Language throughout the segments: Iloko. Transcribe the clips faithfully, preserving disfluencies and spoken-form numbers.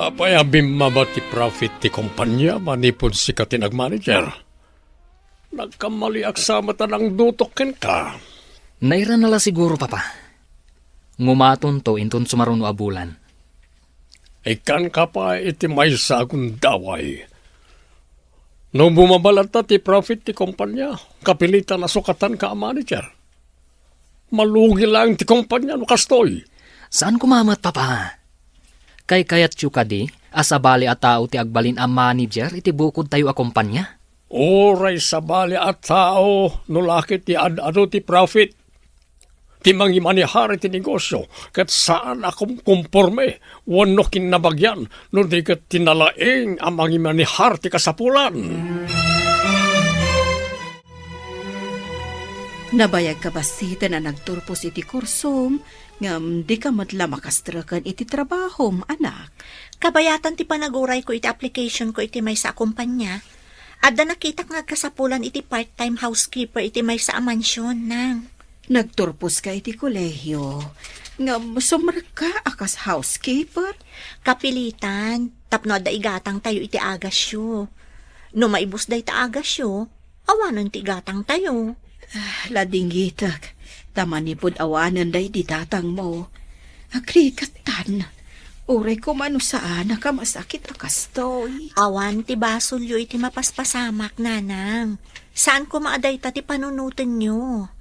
Apay a bimmaba ti profit ti kompania manipud sika ti nagmanager? Nagkamaliak sa met a nangdutok kenka. Nairana la siguro, Papa. Ngumatonto inton sumaruno a bulan. Ikkanka pay iti maysa a gundaway. No bumaba latta ti profit ti kompania, kapilitan a sukatanka a manager. Malugi laeng ti kompania no kastoy. Saan koma met, Papa. Kaykayatyo kadi a sabali a tao ti agbalin a manager iti bukodtayo a kompania? Uray sabali a tao no la ket ti ad-adu ti profit, ti mangimanehar iti negosio, ket saan a kumkonporme wenno kinnabagian no di ket ti nalaing a mangimanehar ti kasapulan. Nabayagka bassiten a nagturpos iti kursom, ngem dika met la makastreken iti trabahom, anak. Kabayatan ti panagurayko iti applicationko iti maysa a kompania. Adda nakitak nga agkasapulan iti part-time housekeeper iti maysa a mansion, nang. Nagturposka iti kolehio, ngem sumrekka a kas housekeeper? Kapilitan, tapno adda igatangtayo iti agasyo. No maibus dayta agasyo, awanen ti igatangtayo. Ah, ladingitek, ta manipud awanen daydi tatangmo. Agrikattan, uray koma no saan a kamasakit a kastoy. Awan ti basolyo iti mapaspasamak, nanang. Saan koma a dayta ti panunotenyo.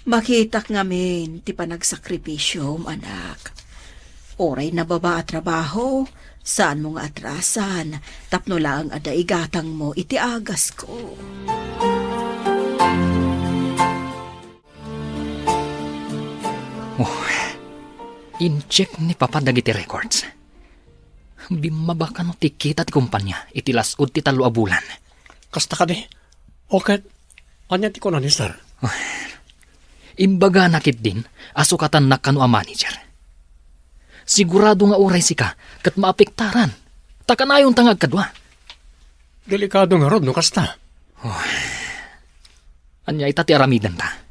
Makitak ngamin ti panagsakripisyom, anak. Uray nababa a trabaho, saanmo nga atrasan tapno laeng adda igatangmo iti agasko. Oh, in-check ni Papa dagiti records. Bimmaba kano ti kita ti kompania iti las-ud ti tallo a bulan. Kasta kadi? O ket, ania ti kunana ni sir? Imbagana ketdin a sukatannak kano a manager. Sigurado nga uray sika ket maapektaran. Ta kanayonta nga agkadua. Delikado ngarud no kasta. Oh. Ania ita ti aramidenta?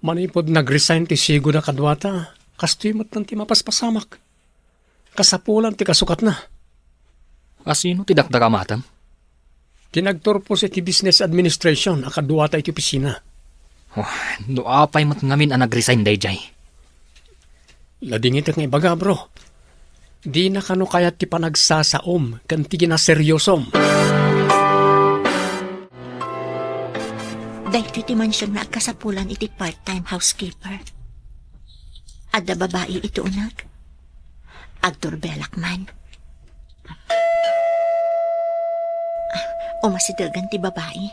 Manipud nag-resign ti sigud a kaduata, kastoy met ti mapaspasamak. Kasapulan ti kasukatna. Asino ti dakdakamatem? Ti nagturpos iti business administration a kaduata iti opisina. Oh, no apay met ngamin a nag-resign daydiay. Ladingitek nga ibaga, bro. Dina kano kayat ti panagsasaom ken ti kinaseriosom. Daytoy ti mansion nga agkasapulan iti part-time housekeeper. Adda babai iti uneg. Agturbelak man. Umasidegen ti babai.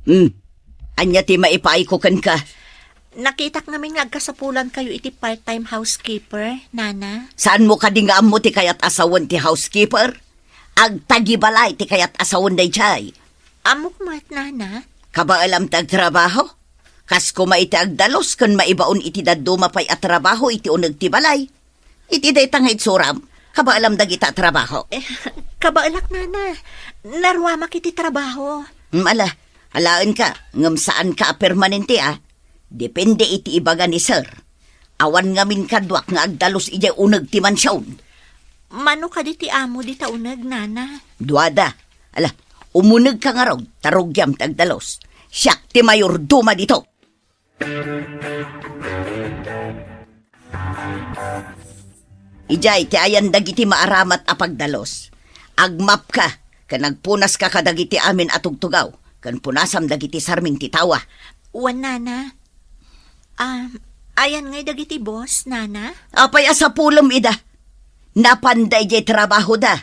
Hmm. Ania ti maipaayko kenka? Nakitak ngamin nga agkasapulankayo iti part-time housekeeper, Nana. Saanmo kadi nga ammo ti kayat a sawen ti housekeeper? Agtagibalay ti kayat a sawen daydiay. Ammok met, Nana. Kabaelam ti agtrabaho? Kas koma iti agdalus ken maibaon iti dadduma pay a trabaho iti uneg ti balay. Iti dayta nga itsuram, kabaelam dagita a trabaho. Eh, kabaelak, Nana. Naruamak iti trabaho. Hmm, ala, alaenka, ngem saanka a permanente, a. Depende iti ibaga ni Sir. Awan ngamin kaduak nga agdalus idiay uneg ti mansion. Mano kadi ti amo dita uneg, Nana? Duada. Ala, umunegka ngarud, ta rugiam ti agdalus. Siak ti mayordoma dito. Idiay ti ayan dagiti maaramat a pagdalus. Agmapka ken agpunaska kadagiti amin a tugtugaw ken punasam dagiti sarming ti tawa. Wen, Nana. Ah, ayan ngay dagiti boss, Nana? Apay a sapulem ida? Napanda idiay trabahoda.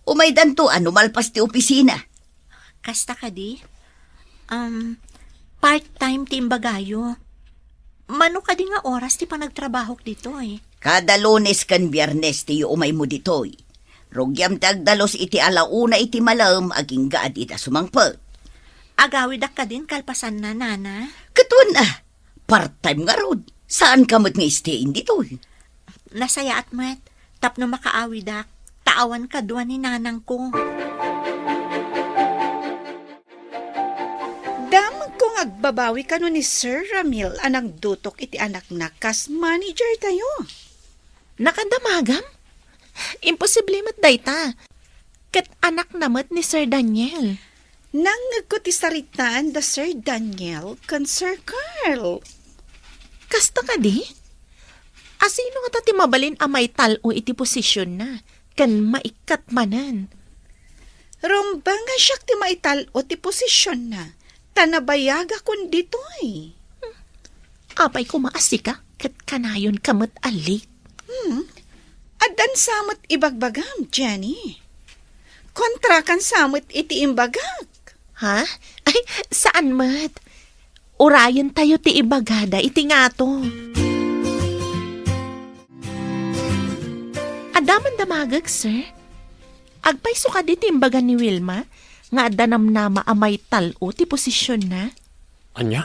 Umaydanto a no malpas ti opisina. Kasta kadi? Um, part-time ti imbagayo. Mano kadi nga oras ti panagtrabahok ditoy? Kada Lunes ken Biernes ti umaymo ditoy. Rugiam ti agdalus iti ala una iti malem agingga a dida sumangpet. Agawidak kadin kalpasanna, Nana? Ket wen a, part-time ngarud. Saanka met nga stay-in ditoy? Nasayaat met, tapno makaawidak, ta awan kadua ni nanangko. Damagko nga Agbabawi kano ni Sir Ramil a nangdutok iti anakna kas manager tayo? Nakadamagam? Imposible met dayta. Ket anakna met ni Sir Daniel. Nangngegko ti saritaan da Sir Daniel ken Sir Carl. Kasta kadi? Asino ngata ti mabalin a maital-o iti posisionna ken maikkat manen? Rumbeng a siak ti maital-o ti posisionna, ta nabayagakon ditoy. Apay koma a sika ket kanayonka met a late? Hmm. Addan sa met ibagbagam, Jenny. Kontrakan sa met iti imbagak. Ha? Ay, saan met? Urayentayo ti ibagada iti ngato. Adda man damagek, sir. Agpayso kadi ti imbaga ni Wilma nga adda namnama a maital-o ti posisionna? Ania?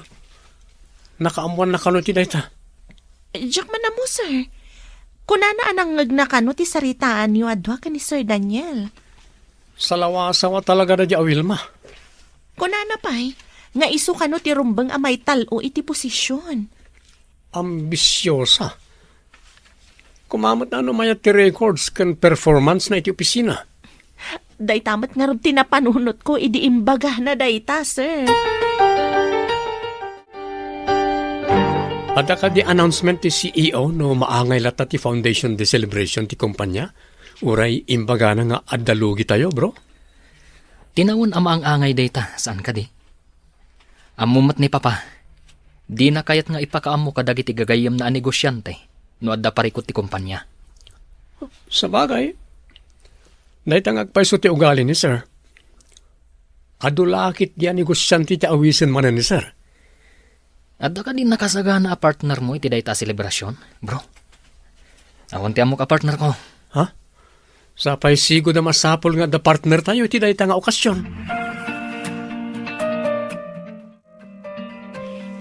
Nakaammoanna kano ti dayta? Diak man ammo, sir. Kunana a nangngegna kano ti saritaanyo a dua ken ni Sir Daniel. Salawasawa talaga daydi a Wilma. Kunana pay nga isu kano ti rumbeng a maital-o iti posision. Ambisiosa. Koma met no mayat ti records ken performance na iti opisina. Dayta met ngarud ti napanunotko idi imbagana dayta, sir. Adda kadi announcement ti C E O no maangay latta ti Foundation Day celebration ti kumpanya? Uray imbagana nga adda lugi tayo, bro? Tinawen a maang-angay dayta, saan kadi? Ammo met ni Papa, dina kayat nga ipakaammo kadagiti gagayyemna a negosiante no adda parikut ti kumpanya. Sabagay, dayta nga agpayso ti ugali ni Sir. Adu la ketdi a negosiante ti awisen manen ni Sir. Adda kadi nakasagana a partnermo iti dayta a selebrasion, bro? Awan ti ammok a partnerko. Ha? Sapay sigud a masapul nga adda partner tayo iti dayta nga okasion.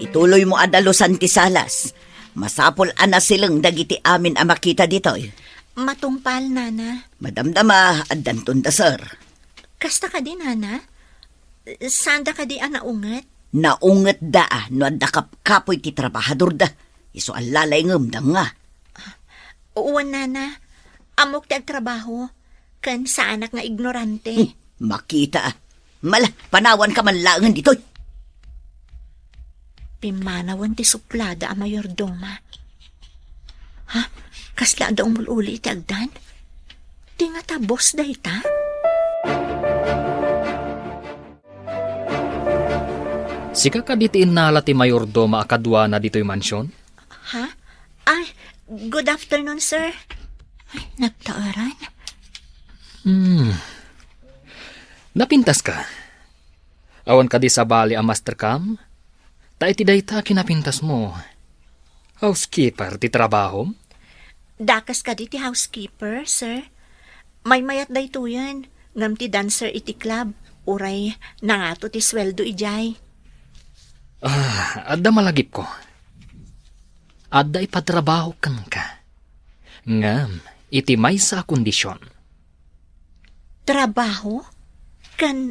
Ituloymo a dalusan ti salas. Masapul a nasileng dagiti amin a makita ditoy. Matungpal, Nana. Madamdama, addanton da, sir. Kasta kadi, Nana? Saanda kadi a naunget? Naungetda no adda kapkapoy ti trabahadorda. Isu a lalayngem, damnga. Wen, Nana. Ammok ti agtrabaho. Ken saanak nga ignorante. Hmm, makita, a. Mala, panawanka man laengen ditoy. Pimmanawen ti suplada a mayordoma. Ha? Kasla adda umul-uli iti agdan? Di ngata boss dayta? Sika kadi ti innala ti mayordoma a kaduana ditoy mansion? Ha? Ay, good afternoon, sir. Ay, nagtaeran. Hmm. Napintas ka? Awan kadi sabali a master cam? Ta iti dayta kinapintasmo, housekeeper ti trabahom? Dakes kadi ti housekeeper, sir. Maymayat daytoyen, ngem ti dancer iti club, uray nangato ti sueldo idiay. Ah, adda malagipko. Adda ipatrabaho kenka. Ngem, iti maysa a kondision. Trabaho? Ken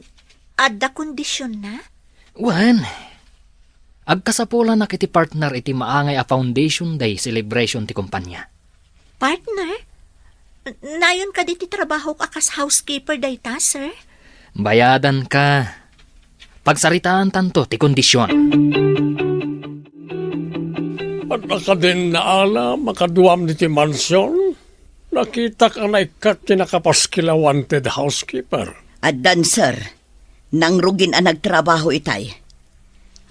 adda kondisionna? Wen, agkasapulanak iti partner iti maangay a Foundation Day celebration ti kumpanya. Partner? N-, nayon kadi ti trabahok a kas housekeeper dayta, sir? Bayadanka. Pagsaritaantanto ti kondision. Adda kadin naalam a kaduam diti mansion? Nakitak a naikkat ti nakapaskil a wanted housekeeper. Addan, sir. Nangrugin a nagtrabaho itay.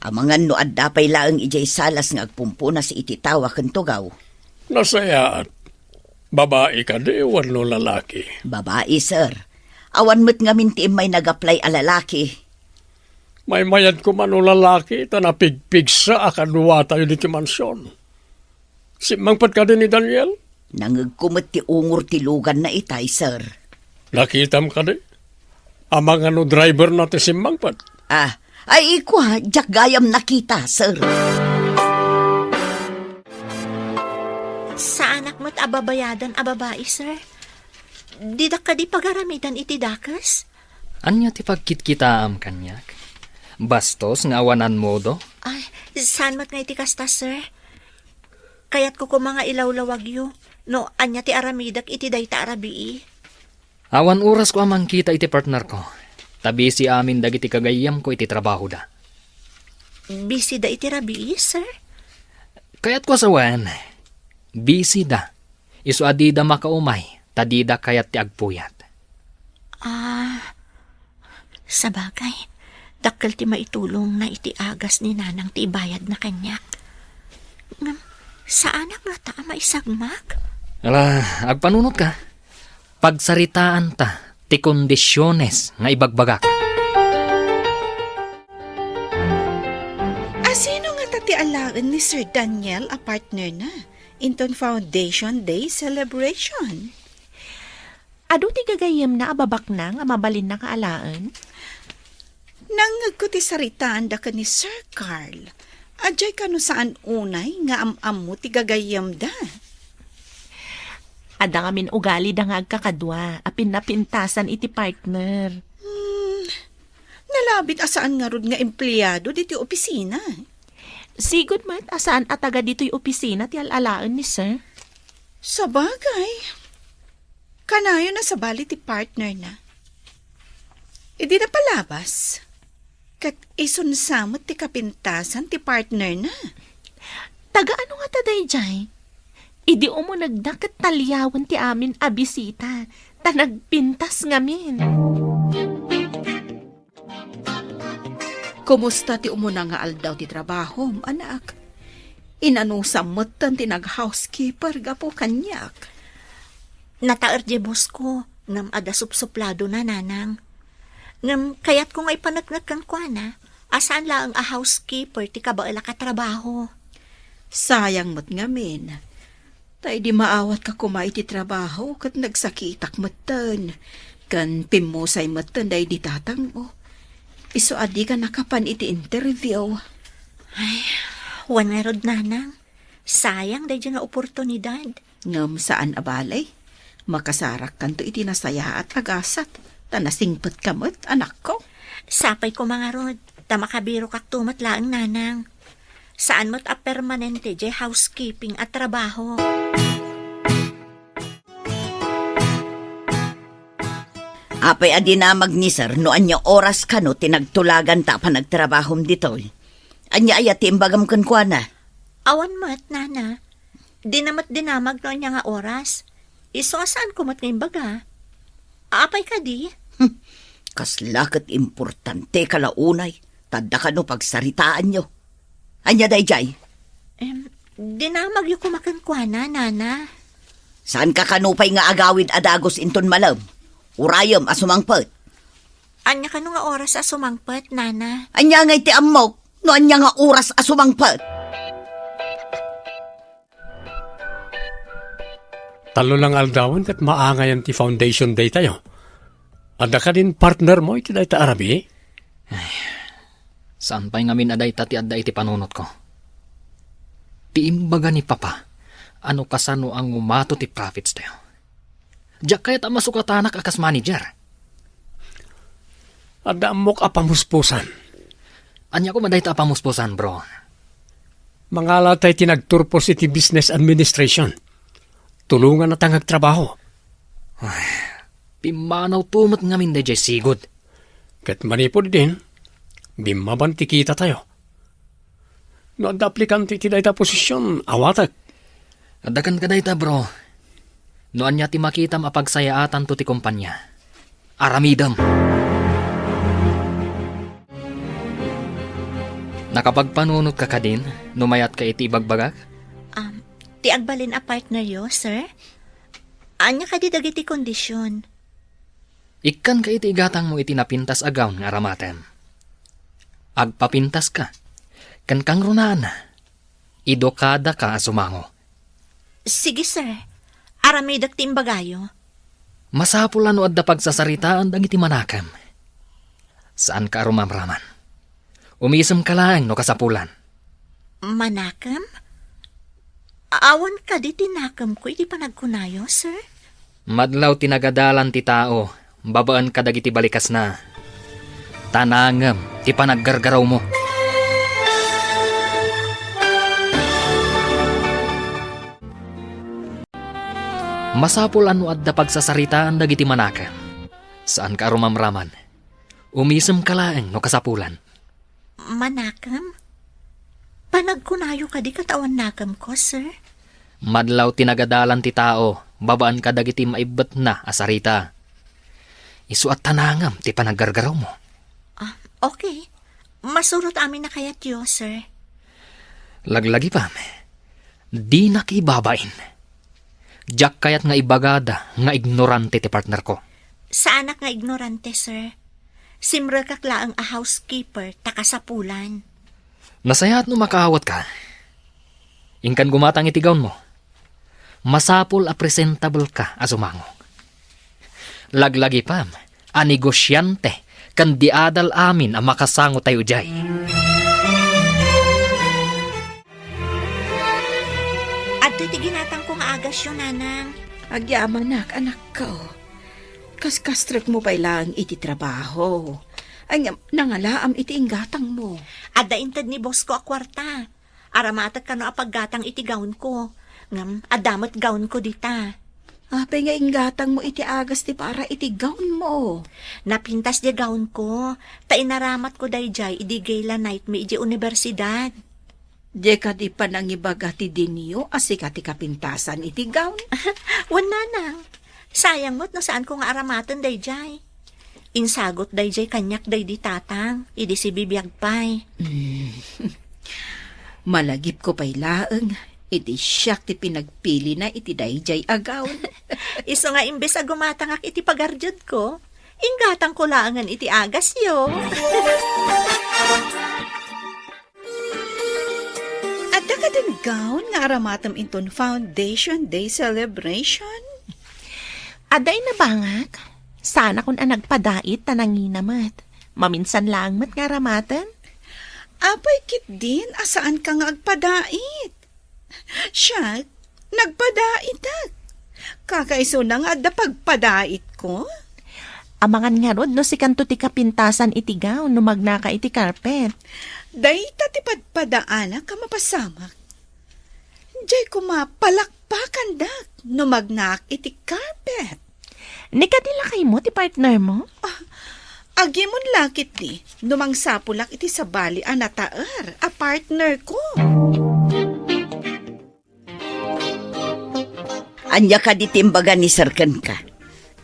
Amangan no adda pay laeng idiay salas nga agpumpunas iti tawa ken tugaw. Nasayaat. Babai kadi wenno lalaki? Babai, sir. Awan met ngamin ti immay nag-apply a lalaki. Maymayat koma no lalaki ta napigpigsa a kaduatayo diti mansion. Simmangpet kadi ni Daniel? Nangegko met ti ungor ti luganna itay, sir. Nakitam kadi? Amangan no driver na ti simmangpet? Ah, ay, kua, diak gayam nakita, sir. Saanak met a babayadan a babai, sir. Didak kadi pagaramidan iti dakes? Ania ti pagkitkitaam kaniak? Bastos nga awanan modo? Ay, saan met nga iti kasta, sir? Kayatko koma nga ilawlawagyo no ania ti aramidek iti dayta a rabii. Awan orasko a mangkita iti partnerko, ta busy amin dagiti gagayyemko iti trabahoda. Busy da iti rabii, sir? Kayatko a sawen, busy da. Isu a dida makaumay, ta dida kayat ti agpuyat. Ah, sabagay, dakkel ti maitulongna iti agas ni Nanang ti ibayadna kaniak. Ngem, saanak ngata a maisagmak? Ala, agpanunotka. Pagsaritaanta ti kondisiones nga ibagbagak. A sino ngata ti alaen ni Sir Daniel a partnerna inton Foundation Day celebration? Adu ti gagayyemna a babaknang a mabalinna nga alaen? Nangngegko ti saritaanda ken ni Sir Carl. Adiay kano saan unay nga am-ammo ti gagayyemda? Adda ngamin ugalida nga agkakadua a pinnapintasan iti partner. Hmm, nalabit a saan ngarud nga empleado ditoy opisina. Sigud met a saan a taga ditoy opisina ti al-alaen ni Sir. Sabagay, kanayon a sabali ti partnerna. Idi napalabas, ket isunsa met ti kapintasan ti partnerna. Taga ano ngata daydiay? Idi umunegda ket taliawen ti amin a bisita, ta nagpintas ngamin. Kumusta ti umuna nga aldaw ti trabahom, anak? Inanusam metten ti nag-housekeeper gapu kaniak. Nataer diay boss ko, ngem adda supsupladona, Nanang. Ngem kayatko nga ipaneknek kenkuana a saan laeng a housekeeper ti kabaelak a trabaho. Sayang met ngamin. Ta idi maawatka koma iti trabaho ket nagsakitak metten, ken pimmusay metten daydi tatangmo. Isu a dika nakapan iti interview. Ay, wen ngarud, Nanang. Sayang daydi nga oportunidad. Ngem saan a bale. Makasarakkanto iti nasayaat a gasat, ta nasingpetka met, anakko. Sapay koma ngarud, ta makabirokakto met laeng, Nanang. Saan met a permanente diay housekeeping a trabaho. Apay a dinamag ni Sir no ania oras kano ti nagtulaganta a panagtrabahom ditoy? Ania aya ti imbagam kenkuana? Awan met, Nana. Dina met dinamag no ania nga oras. Isu a saanko met nga imbaga. Apay kadi? Hmm, kasla ket importanteka la unay, ta adda kano pagsaritaanyo. Ania daydiay? Em, dinamagyo koma kenkuana, Nana. Saanka kano pay nga agawid a dagus inton malem? Urayem a sumangpet. Ania kano nga oras a sumangpet, Nana? Ania ngay ti ammok no ania nga oras a sumangpet? Tallo la nga aldawen ket maangayan ti foundation day tayo. Adda kadin partner mo iti dayta a rabii? Ay, saan pay ngamin a dayta ti adda iti panunotko. Ti imbaga ni Papa, ano kasano a ngumato ti profits tayo. Diak kayat a masukatanak a kas manager. Adda ammok a pamuspusan. Ania koma dayta a pamuspusan, bro? Mangala tay ti nagturpos iti business administration. Tulonganna ta nga agtrabaho. Ay, pimmanaw to met ngamin daydiay sigud. Ket manipud din, bimmaban ti kita tayo. No adda aplikante iti dayta a posisyon, awatek. Adda kenka dayta, bro. No ania ti makitam a pagsayaatanto ti kompania, aramidem. Nakapagpanunotka kadin no mayatka iti ibagbagak? Um, ti agbalin a partneryo, sir? Ania kadi dagiti kondisyon? Ikkanka iti igatangmo iti napintas a gown nga aramatem. Agpapintaska, ken kangrunaanna, idukadaka a sumango. Sige, sir. Aramidek ti imbagayo. Masapul a no adda pagsasaritaan dagiti manakem. Saanka a rumamraman. Umisemka laeng no kasapulan. Manakem? Awan kadi ti nakemko iti panagkunayo, sir? Madlaw ti nagadalan ti tao babaen kadagiti balikasna. Ta nangem ti panaggargarawmo. Masapul a no adda pagsasaritaan dagiti manakem, saanka a rumamraman. Umisemka laeng no kasapulan. Manakem? Panagkunayo kadi ket awan nakemko, sir? Madlaw ti nagadalan ti tao babaen kadagiti maibbetna a sarita. Isu a tanangem ti panaggargarawmo. Ah, okay. Masurot amin a kayatyo, sir. Laglagipem, dinak ibabain. Diak kayat nga ibagada nga ignorante ti partnerko. Saanak nga ignorante, sir. Simrekak laeng a housekeeper ta kasapulan. Nasayaat no makaawatka. Inkan gumatang iti gownmo. Masapul a presentable ka a sumango. Laglagipem a negosiante ken di adal amin a makasangotayo idiay. Adtoy ti ginatangko nga agasyo, nanang. Agyamanak, anakko. Kaskastrekmo pay laeng iti trabaho. Ay, ngem nangalaam iti inggatangmo. Adda inted ni boss ko a kuarta. Aramatek kano a paggatang iti gownko. Ngem adda met gownko dita. Apay nga inggatangmo iti agas ti para iti gownmo? Napintas diay gownko, ta inaramatko daydiay idi gala night mi idiay universidad. Diay kadi panangibaga ti dinio a sika ti kapintasan iti gown? Wen, nanang. Sayang met no saanko nga aramaten daydiay. Insagot daydiay kaniak daydi tatang, idi sibibiag pay. Mm. Malagipko pay laeng, idi siak ti pinagpilina iti daydiay a gown. Isu nga imbes a gumatangak iti pagardiodko, inggatangko laengen iti agasyo. Adda kadin gown nga aramatem inton Foundation Day celebration? Adda, inabangak. Saanakon a nagpadait ta nangina met. Maminsan laeng met nga aramaten. Apay ketdin a saanka nga agpadait? Siak, nagpadaitek. Kakaisuna nga adda pagpadaitko. Amangan ngarud no sikanto ti kapintasan iti gown no magnaka iti carpet. Dayta ti padpadaanak a mapasamak. Diay koma palakpakandak no magnaak iti carpet. Ni kadi lakaymo ti partnermo? Ah, agimon la ketdi no mangsapulak iti sabali a nataer a partnerko. Ania kadi ti imbaga ni Sir kenka?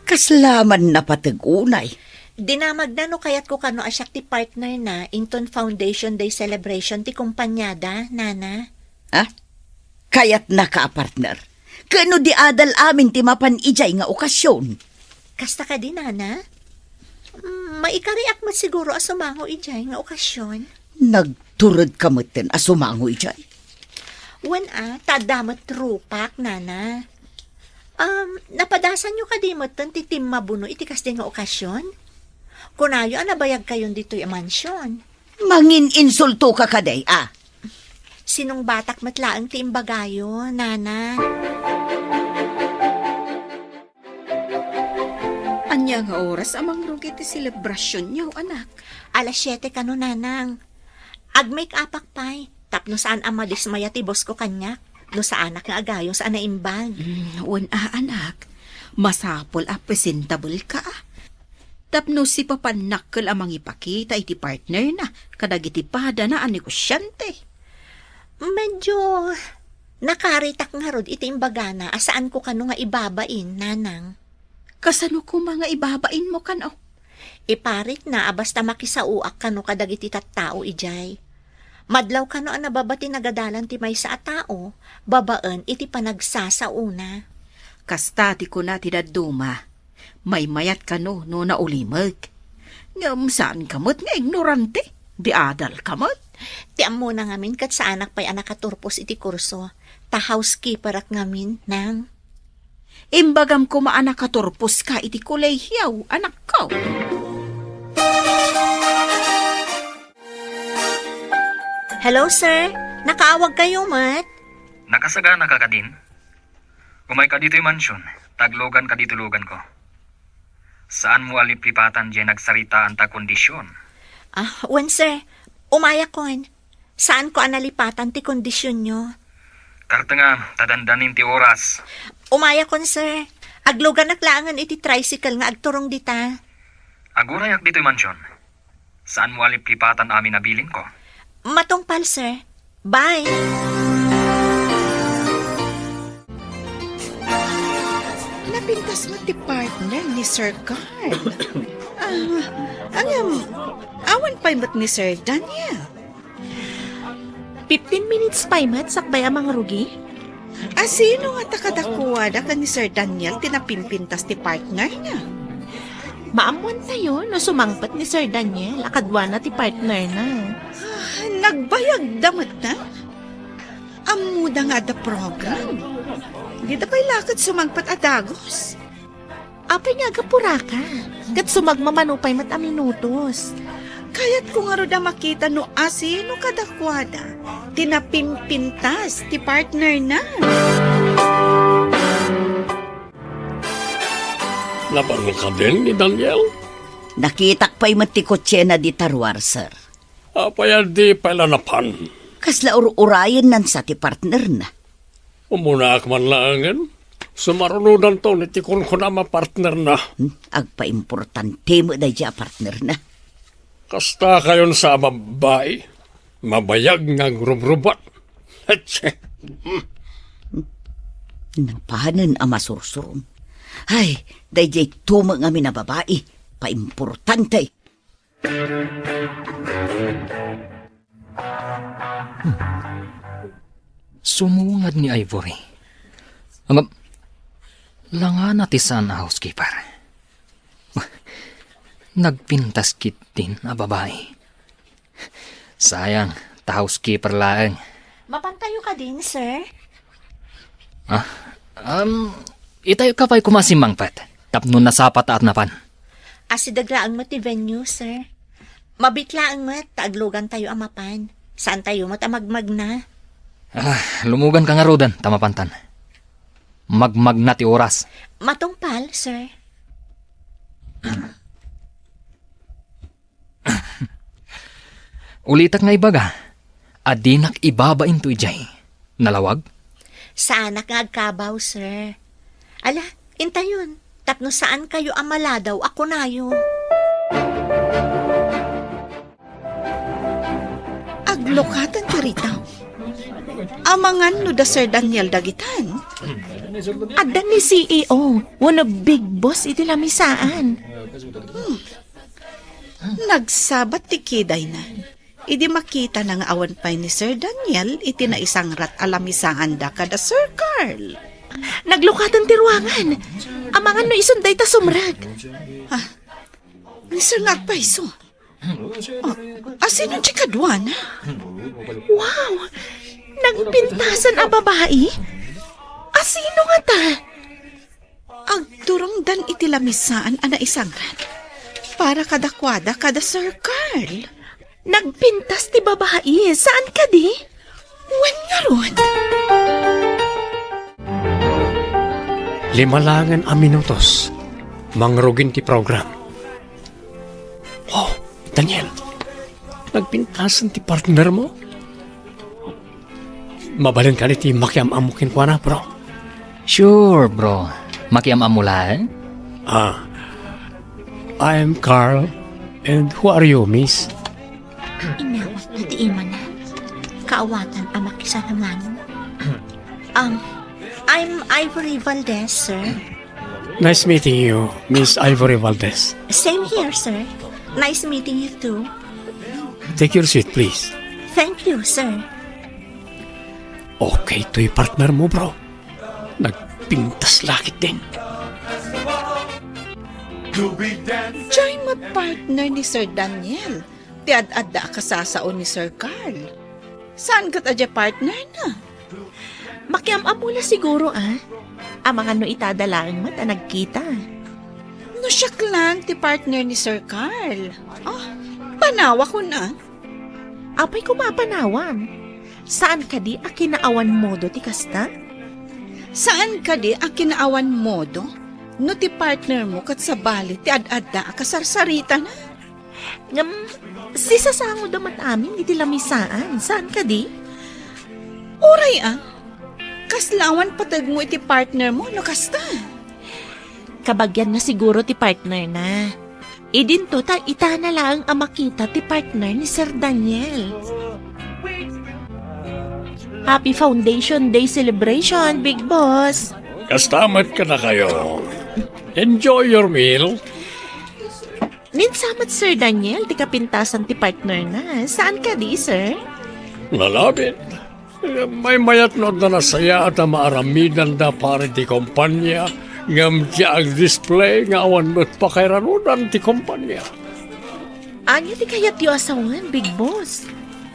Kasla man napateg unay. Dinamagna no kayatko kano a siak ti partnerna inton Foundation Day celebration ti kumpaniada, Nana. Ha? Kayatnaka a partner? Ken no di adal amin ti mapan idiay nga okasion? Kasta kadi, Nana? Mm, maikariak met siguro a sumango idiay nga okasion. Nagturedka metten a sumango idiay? Wen a, ta adda met rupak, Nana. Um, napadasanyo kadi metten ti timmabuno iti kasdi nga okasion? Kunayo a nabayagkayon ditoy a mansion. Mangin-insultoka kadi, a? Sinungbatak met laeng ti imbagayo, Nana. Ania nga oras a mangrugi ti selebrasionyo, anak? Alas siete kano, Nanang. Ag-make-upak pay, tapno saan a madismaya ti boss ko kaniak, no saanak nga agayos a naimbag. Mm, wen a, anak. Masapul a presentable ka, a. Tapno sipapannakkel a mangipakita iti partnerna kadagiti padana a negosiante. Medyo nakaritak ngarud iti imbagana a saanko kano nga ibabain, Nanang. Kasano koma nga ibabainmo kano? Iparitna a basta makisaoak kano kadagiti tattao idiay. Madlaw kano a nababa ti nagadalan ti maysa a tao babaen iti panagsasaona. Kasta ti kuna ti dadduma. Maymayat kano no naulimek. Ngem saanka met nga ignorante. Di adalka met. Ti ammona ngamin ket saanak pay a nakaturpos iti kurso. Ta housekeeperak ngamin, Nang. Imbagam koma a nakaturposka iti kolehiaw, anakko. Hello, sir. Nakaawagkayo met? Nakasaganaka kadin? Umayka ditoy mansion, ta agluganka ditoy luganko. Saanmo a liplipatan diay nagsaritaanta a kondision. Ah, wen, sir. Umayakon. Saanko a nalipatan ti kondisionyo. Kartenga, ta dandanin ti oras. Umayakon, sir. Agluganak laengen iti tricycle nga agturong dita. Agurayak ditoy mansion. Saanmo a liplipatan amin a bilinko? Matungpal, sir. Bye. Napintas met ti partner ni Sir Carl. Ah, ngem, awan pay met ni Sir Daniel. Fifteen minutes pay met sakbay a mangrugi? Asino ngata kadakuada ken ni Sir Daniel ti napimpintas ti partnerna? Maammoantayo no sumangpet ni Sir Daniel a kaduana ti partnerna. Ah, nagbayagda met, a? Ammoda nga adda program. Dida pay la ket sumangpet a dagus. Apay nga agapuraka? Ket sumagmamano pay met a minutos. Kayatko ngarud a makita no asino kadakuada ti napimpintas ti partnerna. Napan kadin ni Daniel? Nakitak pay met ti kotsena dita ruar, sir. Apay a di pay la napan? Kasla ur-urayennan sa ti partnerna. Umunaak man laengen. Sumarunodanton iti kunkunam a partnerna. Hmm, agpaimportante met daydiay a partnerna. Kasta kayon sa a babbai, mabayag nga agrubrubat. Etche. Hmm. Napanen a masursuron. Ay, daydiay tumeng amin a babai, paimportante. Hmm. Sumungad ni Ivory. Ngem, langana ti saan a housekeeper. Nagpintas ketdin a babai. Sayang, ta housekeeper laeng. Mapantayo kadin, sir? Ah, um, itayo ka pay koma a simmangpet, tapno nasapa ta a napan. Asideg laeng met ti venue, sir. Mabiit laeng met ta aglugantayo a mapan. Saantayo met a magmagna. Ah, lumugan ka ngaruden, ta mapantan. Magmagna ti oras. Matungpal, sir. Ulitek nga ibaga, a dinak ibabain to idiay. Nalawag? Saanak nga agkabaw, sir. Ala, intayon, tapno saankayo a maladaw a kunayo. Aglukatan ti ritaw. Amangan no da Sir Daniel dagitan. Adda ni C E O, wenno big boss iti lamisaan. Hmm. Nagsabat ti kidayna. Idi makitana nga awan pay ni Sir Daniel iti naisangrat a lamisaanda kada Sir Carl. Naglukaten ti ruangan. Amangan no isun dayta sumrek. Ah, ni Sir nga agpayso. Ah, asino ti kaduana? Wow! Nagpintasan a babai? Asino ngata? Agturongdan iti lamisaan a naisangrat para kadakuada kada Sir Carl. Nagpintas ti babai, saan kadi? Wen ngarud. Lima laengen a minutos, mangrugin ti program. Oh, Daniel, nagpintasen ti partner mo? Mabalin kadi ti makiam-ammo kenkuana, bro? Sure, bro. Makiam-ammo laeng? Ah, I'm Carl. And who are you, miss? Inawat na ti imana. Kaawatan a makisalaman. Um, I'm Ivory Valdez, sir. Nice meeting you, Miss Ivory Valdez. Same here, sir. Nice meeting you too. Take your seat, please. Thank you, sir. Okay to'y partner mo, bro. Nagpintas la ketdin. Diay met partner ni Sir Daniel ti ad-adda a kasasao ni Sir Carl. Saan ket a diay partnerna? Makiam-ammo la siguro, a? Amangan no itada laeng met a nagkita. No siak laeng ti partner ni Sir Carl. Oh, panawakon, a? Apay koma a panawam? Saan kadi a kinaawan modo ti kasta? Saan kadi a kinaawan modo no ti partner mo ket sabali ti ad-adda a kasarsaritana? Ngem, sisasangoda met amin iti lamisaan, saan kadi? Uray a, kasla awan pateg mo iti partner mo no kasta? Kabagian na siguro ti partner na. Idinto ta itana laeng a makita ti partner ni Sir Daniel. Happy Foundation Day celebration, Big Boss! Kasta met kadakayo. Enjoy your meal. Ninsamat, Sir Daniel, ti kapintasan ti partner na. Saan kadi, sir? Nalabit. Maymayat no adda nasayaat a maaramidanda para iti kompania, ngem ti agdisplay nga awan met pakairanudan ti kompania. Ania ti kayatyo a sawen, Big Boss?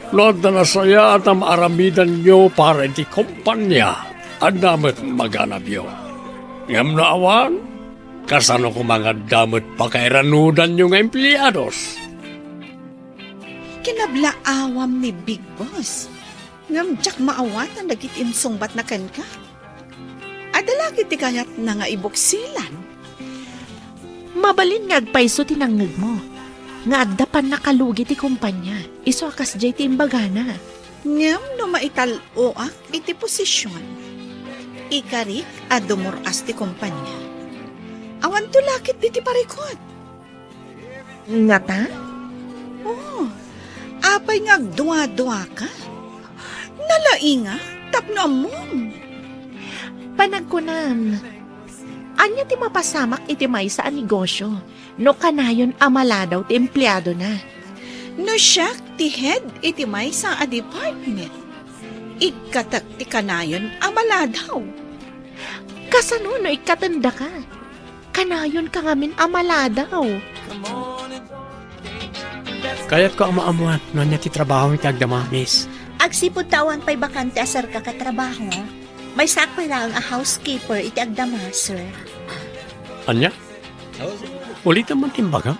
No adda nasayaat a maaramidanyo para iti kompania, adda met maganabyo. Ngem no awan, kasano koma nga adda met pakairanudanyo nga empleados? Kinablaawam ni Big Boss, ngem diak maawatan dagiti insungbatna kenka. Adda la ketdi kayatna nga ibuksilan? Mabalin nga agpayso ti nangngegmo, nga adda pannakalugi ti kompania, isu a kasdiay ti imbagana. Ngem no maital-oak iti posision, ikarik a dumur-as ti kompania. Awanto la ketdi ti parikut. Ngata? Oh, apay nga agdua-duaka? Nalaingak tapno ammom. Panagkunam, ania ti mapasamak iti maysa a negosio no kanayon a maladaw ti empleadona? No siak ti head iti maysa a department, ikkatek ti kanayon a maladaw. Kasano no ikkatendaka? Kanayonka ngamin a maladaw. Kayatko a maammuan no ania ti trabaho iti agdama, miss. Agsipud ta awan pay bakante a serka ket trabaho, maysaak pay laeng a housekeeper iti agdama, sir. Ania? Ulitem man ti imbagam?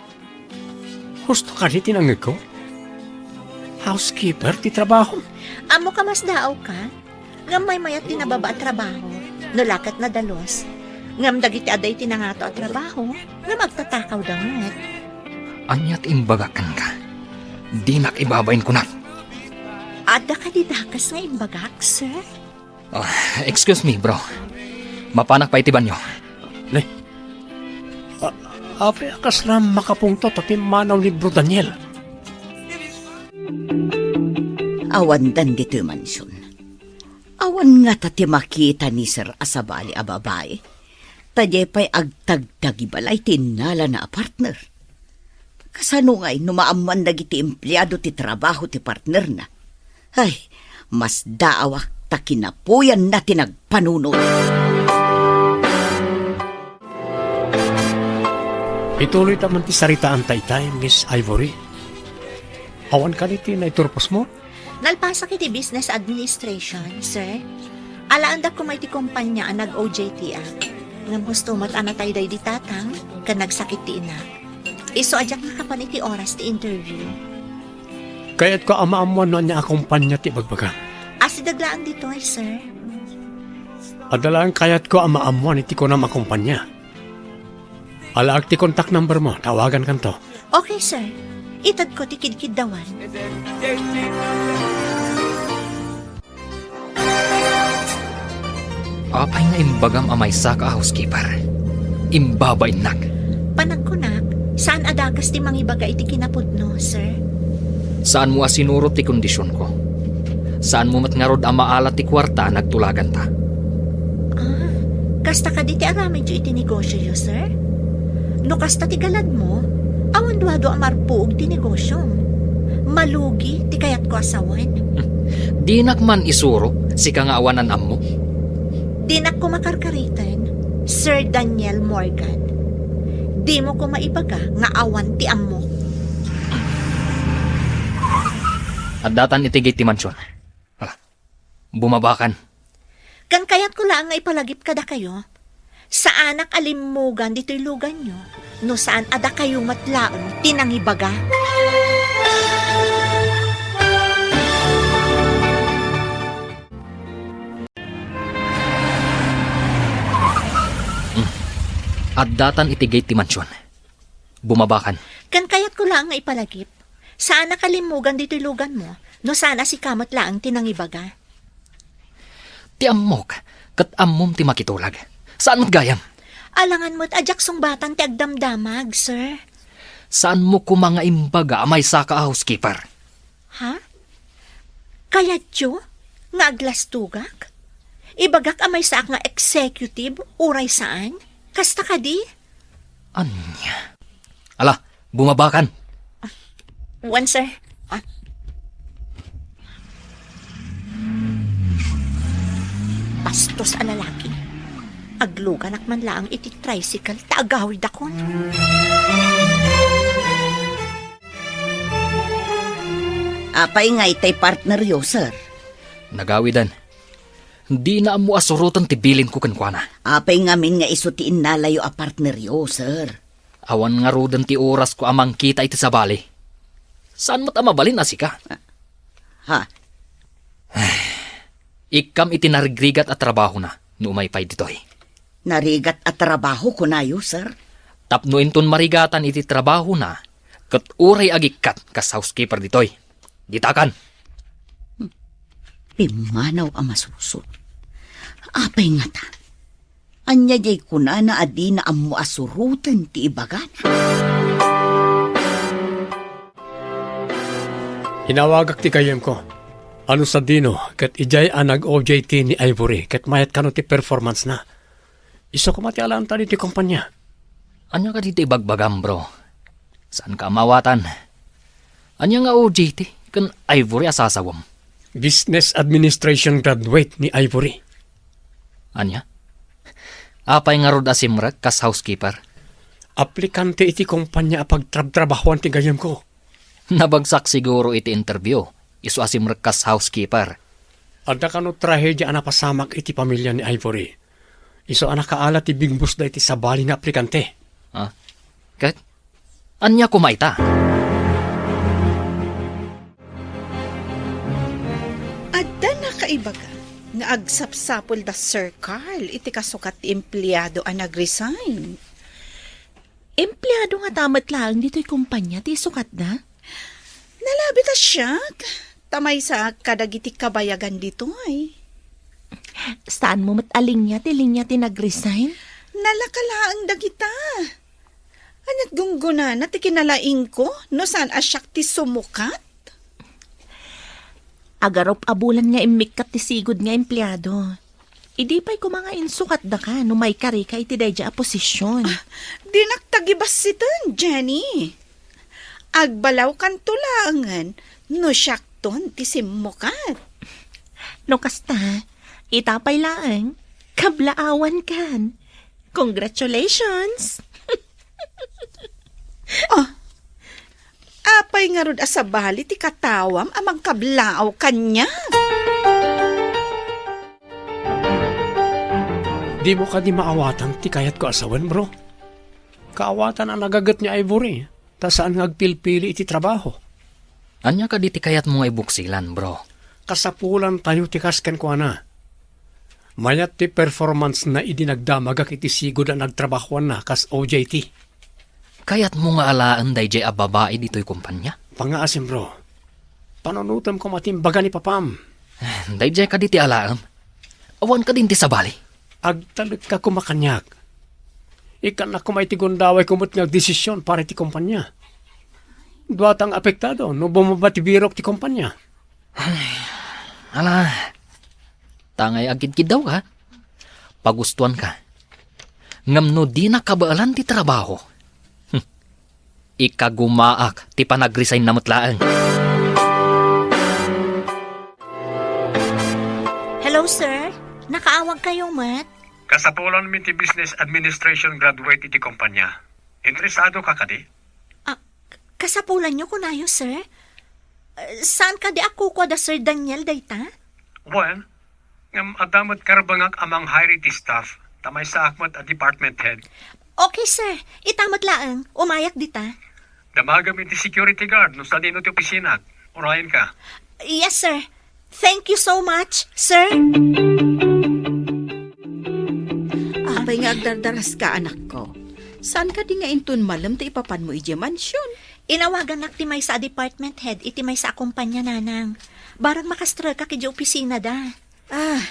Husto kadi ti nangngegko? Housekeeper ti trabahom? Ammok a masdaawka, ngem maymayat ti nababa a trabaho, no la ket nadalus. Ngem dagiti adda iti nangato a trabaho, ngem agtatakawda met. Ania ti imbagak kenka? Dinak ibabain kunak. Adda kadi dakes nga imbagak, sir? Ah, excuse me, bro. Mapanak pay iti banyo. Ne? A-, apay a kasla makapungtot a pimmanaw ni Bro Daniel? Awandan ditoy mansion. Awan ngata ti makita ni Sir a sabali a babai. Ta diay pay agtagtagibala iti innalana a partner. Kasano ngay no maammuan dagiti empleado ti trabaho ti partnerna? Ay, masdaawak ta kinapuyanna ti nagpanunot. Ituloyta man ti saritaanta itay, Miss Ivory. Awan kadi ti naiturposmo? Nalpasak iti business administration, sir. Alaendak koma iti kompanya a nag-O J T ak. Ngem husto met a natay daydi tatang ken nagsakit ti inak. Isu a diak nakapan iti oras ti interview. Kayatko a maammuan no ania a kompanya ti ibagbagam. Asideg laeng ditoy, sir. Adda laeng kayatko a maammuan iti kunam a kompanya. Alaek ti contact number mo, tawagankanto. Okay, sir. Itedko ti kidkiddawan. Apay nga imbagam a maysaka a housekeeper? Imbabainnak. Panagkunak, saan a dakes ti mangibaga iti kinapudno, sir. Saanmo a sinurot ti kondisionko. Saanmo met ngarud a maala ti kuarta a nagtulaganta. Ah, kasta kadi ti aramidyo iti negosioyo, sir? No kasta ti galadmo, awan duadua a marpuog ti negosiom. Malugi ti kayatko a sawen. Dinak man isuro, sika nga awanan ammo. Dinak koma karkariten, Sir Daniel Morgan. Dimo koma ibaga nga awan ti ammo. Addatan iti gate ti mansion. Hala, bumabakan. Ken kayatko laeng nga ipalagip kadakayo, saanak a limmugan ditoy luganyo, no saan a dakayo met laeng ti nangibaga. Hmm. Addatan iti gate ti mansion. Bumabakan. Ken kayatko laeng nga ipalagip. Saan a kalimmugan ditoy luganmo, no saan a sika met laeng ti nangibaga. Ti ammok, ket ammom ti makitulag. Saan met gayam? Alangan met a diak sungbatan ti agdamdamag, sir. Saanmo koma nga imbaga a maysaka a housekeeper? Ha? Kayatyo nga aglastogak? Ibagak a maysaak nga executive, uray saan? Kasta kadi? Ania? Ala, bumabakan. Wen, sir. Ah. Bastos a lalaki. Agluganak man laeng iti tricycle ta agawidakon. Apay nga itay partneryo, sir? Nagawiden. Dina ammo a suroten ti bilinko kenkuana. Apay ngamin nga isu ti innalayo a partneryo, sir? Awan ngaruden ti orasko a mangkita iti sabali. Saan met a mabalin a sika? Ha? Ikkam iti narigrigat a trabahona no umay pay ditoy. Narigat a trabaho, kunayo, sir? Tapno inton marigatan iti trabahona, ket uray agikkat kas housekeeper ditoy. Ditakan. Pimmanaw a masuso. Apay ngata? Ania diay kunana a dina ammo a suroten ti ibagana? Inawagak ti gayyemko. Ano sadino, ket idiay a nag-O J T ni Ivory, ket mayat kano ti performance na. Isu koma ti alaanta ditoy kompanya. Ania kadi ti ibagbagam, bro? Saanka a maawatan? Ania nga O J T ken Ivory a sasawem? Business Administration graduate ni Ivory. Ania? Apay ngarud a simrek kas housekeeper? Aplikante iti kompanya a pagtrabtrabahoan ti gayyemko. Nabagsak siguro iti interview, isu a simrek kas housekeeper. Adda kano trahedia a napasamak iti pamilya ni Ivory. Isu a nakaala ti bigbusda iti sabali nga aplikante. Ah, ket? Ania koma ita? Adda nakaibaga nga agsapsapul da Sir Carl iti kasukat ti empleado a nag-resign. Empleado ngata met laeng ditoy kompanya ti isukatda? Nalabit a siak, ta maysaak kadagiti kabayagan ditoy. Saanmo met a linya ti linya ti nag-resign? Nalaka laeng dagita. Ania't gunggonana ti kinalaingko no saan a siak ti sumukat? Agarup a bulan nga immikkat ti sigud nga empleado. Idi pay koma nga insukatdaka no maikarika iti daydiay a posisyon. Ah, dinak tagibassiten, Jenny. Agbalawkanto laengen no siakton ti simmukat. No kasta, ita pay laeng, kablaawankan. Congratulations! Ah, apay ngarud a sabali ti katawam a mangkablaaw kaniak? Dimo kadi maawatan ti kayatko a sawen, bro? Kaawatan a nagaget ni Ivory, ta saan nga agpilpili iti trabaho. Ania kadi ti kayatmo nga ibuksilan, bro? Kasapulantayo ti kas kenkuana. Mayat ti performance na idi nagdamagak iti sigud a nagtrabahoanna kas O J T. Kayatmo nga alaen daydiay a babai ditoy kompanya? Pangngaasim, bro. Panunotem koma ti imbaga ni papam. Daydiay kadi ti alaem? Awan kadin ti sabali? Agtalekka koma kaniak. Ikkannak koma iti gundawayko met nga agdesisyon para iti kompanya. Duatang apektado no bumaba ti birok ti kompanya. Ala, tangay agkidkiddawka. Pagustuanka. Ngem no dina kabaelan ti trabaho, hmm, ikagumaak ti panagresign na met laeng. Hello, sir. Nakaawag kayo met? Kasapulanmi ti Business Administration graduate iti kompanya. Interesado ka kadi? Ah, kasapulanyo kunayo, sir? Eh, saan kadi a kukua da Sir Daniel dayta? Wen, ngem adda met karbengak a mang-hire iti staff, ta maysaak met a department head. Okay, sir. Ita met laeng, umayak dita. Damagem iti security guard no sadino ti opisinat. Urayenka. Yes, sir. Thank you so much, sir. Apay nga agdardaraska, anakko? Saan kadi nga inton malem ti ipapanmo idiay mansion? Inawagannak ti maysa a department head iti maysa a kompania, nanang. Barang makastrek ka idiay opisinada. Ah,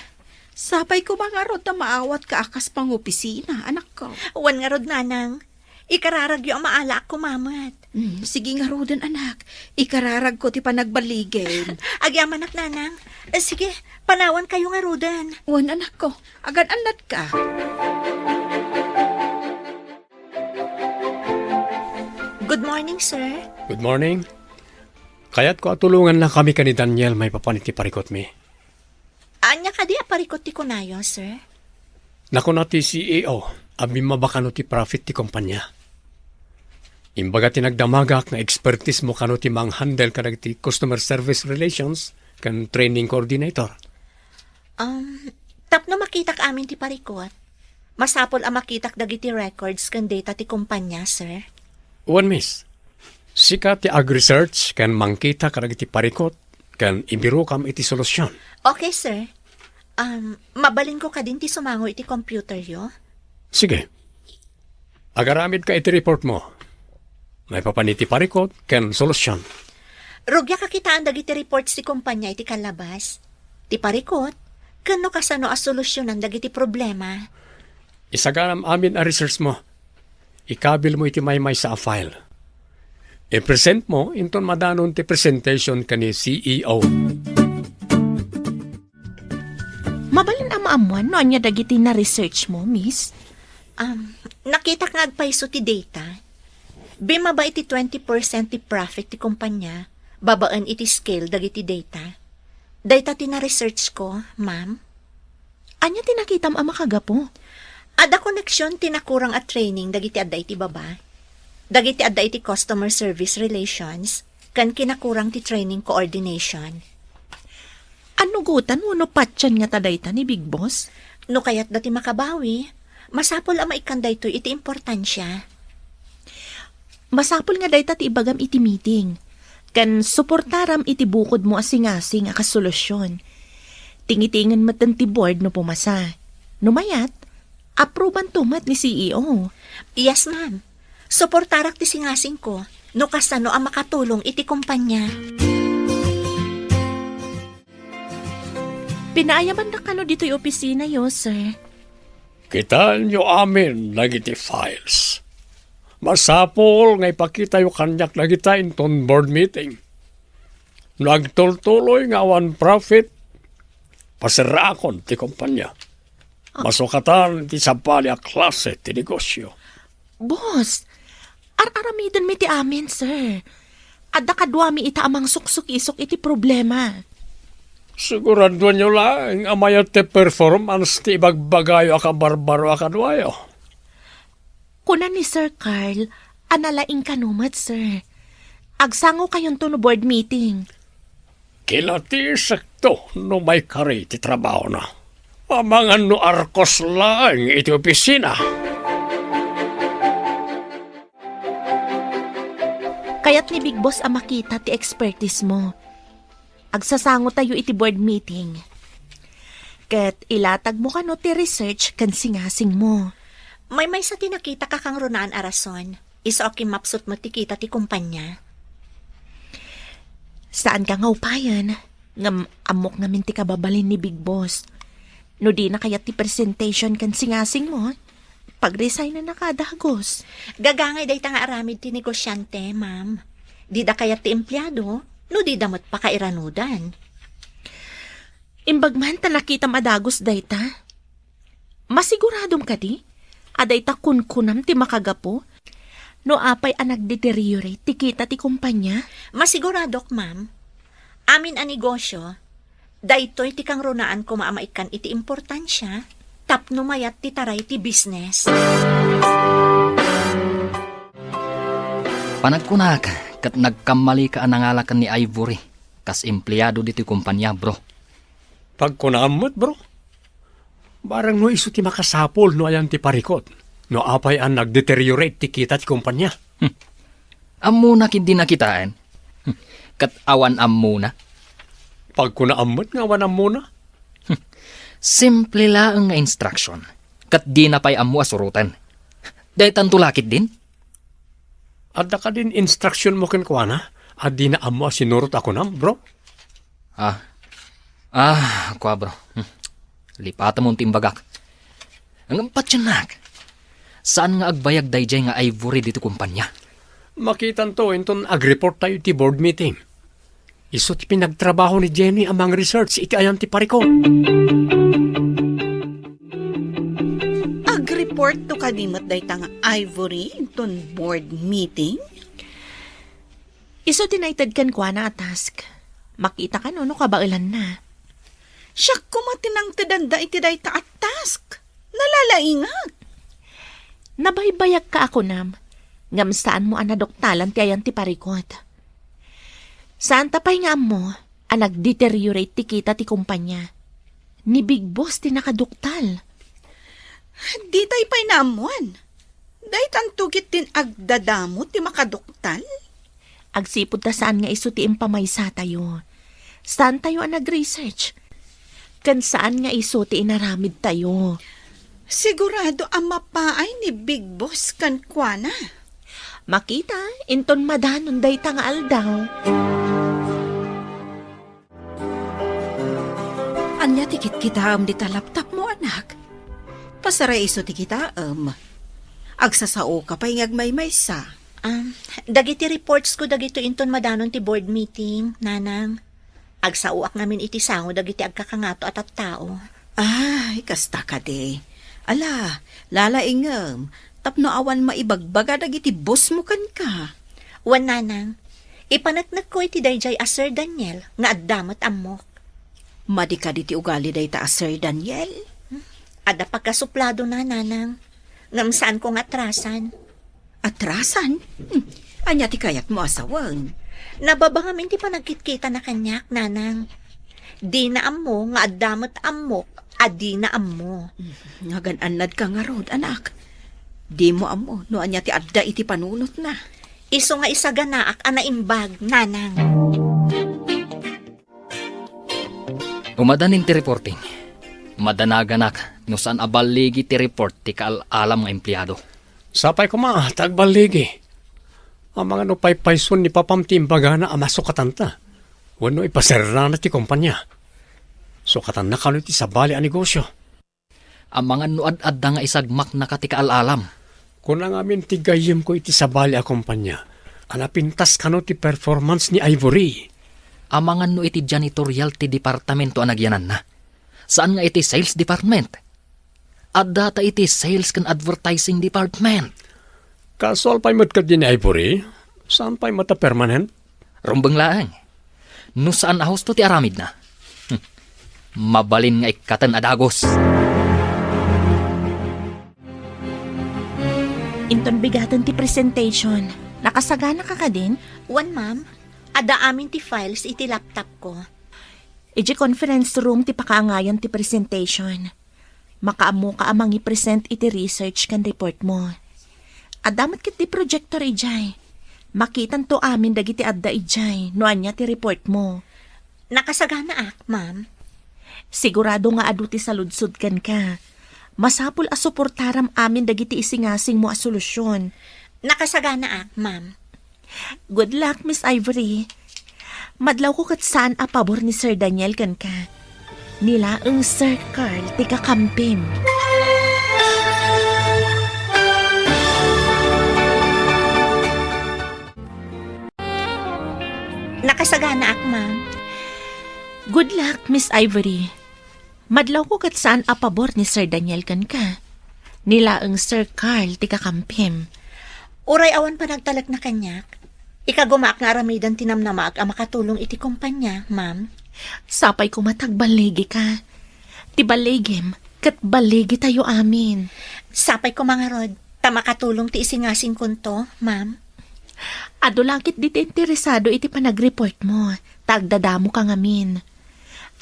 sapay koma ngarud ta maawatka a kas pangopisina, anakko. Wen ngarud, nanang. Ikararagyo a maalaak koma met. Hmm, sige ngaruden, anak. Ikararagko ti panagballigim. Agyamanak, nanang. Eh, sige, panawankayo ngaruden. Wen, anakko. Agan-annatka. Good morning, sir. Good morning. Kayatko a tulongannakami ken ni Daniel maipapan iti parikutmi. Ania kadi a parikut ti kunayo, sir? Nakuna ti C E O a bimmaba kano ti profit ti kompania. Imbaga ti nagdamagak nga expertise mo kano ti manghandle kadagiti customer service relations ken training coordinator. Um, tapno makitak amin ti parikut, masapul a makitak dagiti records ken data ti kompania, sir. Wen, miss. Sika ti ag-research ken mangkita kadagiti parikut ken ibirokam iti solusyon. Okay, sir. Um, mabalinko kadin ti sumango iti computeryo? Sige. Agaramidka iti report mo. Maipapan iti parikut ken solusyon. Rugiak a kitaan dagiti reports ti kompania iti kallabas, ti parikut, ken no kasano a solusyonan dagiti problema. Isaganam amin a research mo. Ikabil mo iti maymaysa a file. I-present mo inton madanon ti presentation ken ni C E O. Mabalin a maammuan no ania dagiti na-research mo, miss? Um, nakitak nga agpayso ti data. Bimmaba iti twenty percent ti profit ti kompania babaen iti scale dagiti data. Dayta ti na-research ko, ma'am. Ania ti nakitam a makagapu? Adda connection ti nakurang a training dagiti adda iti baba, dagiti adda iti customer service relations, ken kinakurang ti training coordination. Annugotan wenno patien ngata dayta ni Big Boss? No kayatda ti makabawi, masapul a maikkan daytoy iti importansia. Masapul nga dayta ti ibagam iti meeting, ken suportaram iti bukodmo a singasing a kasolusyon. Tingitingen metten ti board no pumasa. No mayat, aprubanto met ni C E O. Yes, ma'am. Suportarak ti singasingko no kasano a makatulong iti kompania. Pinaayamandak kano ditoy opisinayo, sir. Kitaenyo amin dagiti files. Masapul nga ipakitayo kaniak dagita inton board meeting. No agtultuloy nga awan profit, paserraakon ti kompania. Ah. Masukatan ti sabali a klase ti negosyo. Boss, ar-aramidenmi ti amin, sir. Adda kaduami ita a mangsuksukisok iti problema. Siguraduanyo laeng a mayat ti performance ti ibagbagayo a kabarbaro a kaduayo. Kuna ni Sir Carl a nalaing kano met, sir. Agsangokayonto no board meeting. Kinatisekto no maikari ti trabahona. Amangan no arkos laeng iti opisina. Kayat ni Big Boss a makita ti expertise mo. Agsasangotayo iti board meeting. Ket ilatag mo kano ti research ken singasing mo. Maymaysa ti nakitak a kangrunaan a rason. Isu a kimmapsut met ti kita ti kompania. Saanka nga upayen, ngem ammok ngamin ti kababalin ni Big Boss. No dina kayat ti presentation ken singasing mo, pag-resignennaka a dagus. Gagangay dayta nga aramid ti negosiante, ma'am. Dida kayat ti empleado, no dida met pakairanudan. Imbag man ta nakitam a dagus dayta. Masiguradom kadi a dayta kunkunam ti makagapu no apay a nagdeteriorate ti kita ti kompania? Masiguradok, ma'am. Amin a negosyo, daytoy ti kangrunaan koma a maikkan iti importansia tapno mayat ti taray ti business. Panagkunak, ket nagkammalika a nangala ken ni Ivory kas empleado ditoy kompania, bro. Pagkunaam met, bro. Barang no isu ti makasapul no ayan ti parikut, no apay a nagdeteriorate ti kita ti kompania. Hmm. Ammona ketdi nakitaen. Hmm. Ket awan ammona. Pagkunaam met nga awan ammona. Hmm. Simple laeng nga instruction. Ket dina pay ammo a suroten. Daytanto la ketdin? Adda kadin instruction mo kenkuana a dina ammo a sinurot a kunam, bro? Ah. Ah, kua, bro. Hmm. Lipatam ti imbagak. Ngem patiennak. Saan nga agbayag daydiay nga ivory ditoy kumpanya? Makitanto inton agreport tayo iti board meeting. Isu ti pinagtrabaho ni Jenny a mang-research iti ayan ti parikot. Agreport to kadi met dayta nga ivory inton board meeting? Isu ti naited kenkuana a task. Makita kano no kabaelanna. Siak koma ti nangtedanda iti dayta a task. Nalalaingak. Nabaybayagka a kunam, ngem saanmo a naduktalan ti ayan ti parikot. Saanta pay nga ammo a nagdeteriorate ti kita ti kumpanya. Ni Big Boss ti nakaduktal. Ditay pay naammoan. Daytanto ketdin agdadamo ti makaduktal? Agsipud ta saan nga isu ti impamaysatayo. Saantayo a nag-research. Ken saan nga isu ti inaramidtayo. Sigurado a mapaay ni Big Boss kenkuana. Makita, inton madanon dayta nga aldaw. Ania ti kitkitaem dita laptopmo, anak? Pasaray isu ti kitaem. Agsasaoka pay nga agmaymaysa. Ah, dagiti reportsko dagitoy inton madanon ti board meeting, Nanang. Agsaoak ngamin iti sango dagiti agkakangato a tattao. Ay, kasta kadi. Ala, lalaingem, tapno awan maibagbaga dagiti bossmo kenka. Wen, Nanang, ipaneknekko iti daydiay a Sir Daniel nga adda met ammok. Madi kadi ti ugali dayta a Sir Daniel? Adda pagkasupladona, Nanang. Ngem saanko nga atrasan. Atrasan? Hmm. Ania ti kayatmo a sawen? Nababa ngamin ti panagkitkitana kaniak, Nanang. Dina ammo nga adda met ammok a dina ammo. Hmm, nagan-annadka ngarud, anak. Dimo ammo no ania ti adda iti panunotna. Isu nga isaganaak a naimbag, Nanang. Umadanin ti reporting. Madanaganak no saan a balligi ti report ti kaal-alam nga empleado. Sapay koma ta agballigi. Amangan no paypayson ni papam ti imbagana a masukatanta wenno ipaserrana ti kompania. Sukatanna kano iti sabali a negosio. Amangan no ad-adda nga isagmaknaka ti kaal-alam. Kuna ngamin ti gayyemko iti sabali a kompania a napintas kano ti performance ni Ivory. Amangan no iti janitorial ti departamento a nagyananna. Saan nga iti sales department. Adda ta iti sales ken advertising department. Kasual pay met kadin ni Ivory, saan pay met a permanent? Rumbeng laeng. No saan a husto ti aramidna, hmm, mabalin nga ikkaten a dagus. Inton bigaten ti presentation, nakasaganaka kadin? Wen, ma'am. Adda amin ti files iti laptopko. Idiay conference room ti pakaangayan ti presentation. Makaammoka a mangipresent iti research ken reportmo. Adda met ketdi projector idiay. Makitanto amin dagiti adda idiay no ania ti reportmo. Nakasaganaak, ma'am. Sigurado nga adu ti saludsod kenka. Masapul a suportaram amin dagiti isingasingmo a solusyon. Nakasaganaak, ma'am. Good luck, Miss Ivory. Madlawko ket saan a pabor ni Sir Daniel kenka. Ni laeng Sir Carl ti kakampim. Nakasaganaak, ma'am. Good luck, Miss Ivory. Madlawko ket saan a pabor ni Sir Daniel kenka. Ni laeng Sir Carl ti kakampim. Uray awan panagtalekna kaniak, ikagumaak nga aramiden ti namnamaak a makatulong iti kompania, ma'am. Sapay koma ta agballigika. Ti balligim ket balligitayo amin. Sapay koma ngarud ta makatulong ti isingasingkonto, ma'am. Adu la ketdi ti interesado iti panagreportmo, ta agdadamoka ngamin.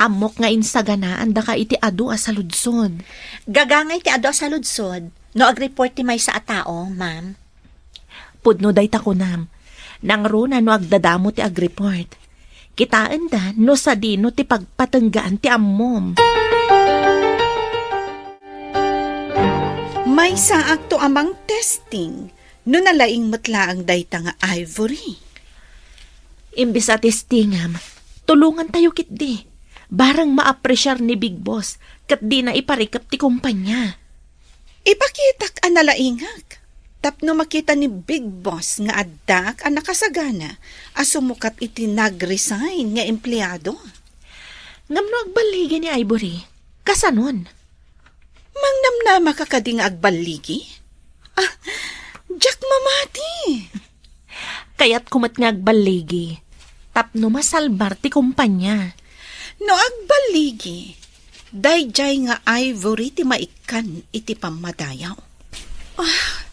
Ammok nga insaganaandaka iti adu a saludsod. Gagangay ti adu a saludsod no agreport ti maysa a tao, ma'am. Pudno dayta kunam, nangruna no agdadamo ti agreport. Kitaenda no sadino ti pagpatenggaan ti ammom. Maysaakto a mang-testing. No nalaing met laeng dayta nga Ivory. Imbes a testingam, tulongantayo ketdi. Bareng maapresiar ni Big Boss ket dina iparikep ti kumpanya. Ipakitak a nalaingak tapno makita ni Big Boss nga addaak a nakasagana a sumukat iti nag-resign nga empleado. Ngem no agballigi ni Ivory, kasanon? Mangnamnamaka kadi nga agballigi? Ah, diak mamati. Kayatko met nga agballigi tapno masalbar ti kumpanya. No agballigi, daydiay nga Ivory ti maikkan iti pammadayaw. Ah,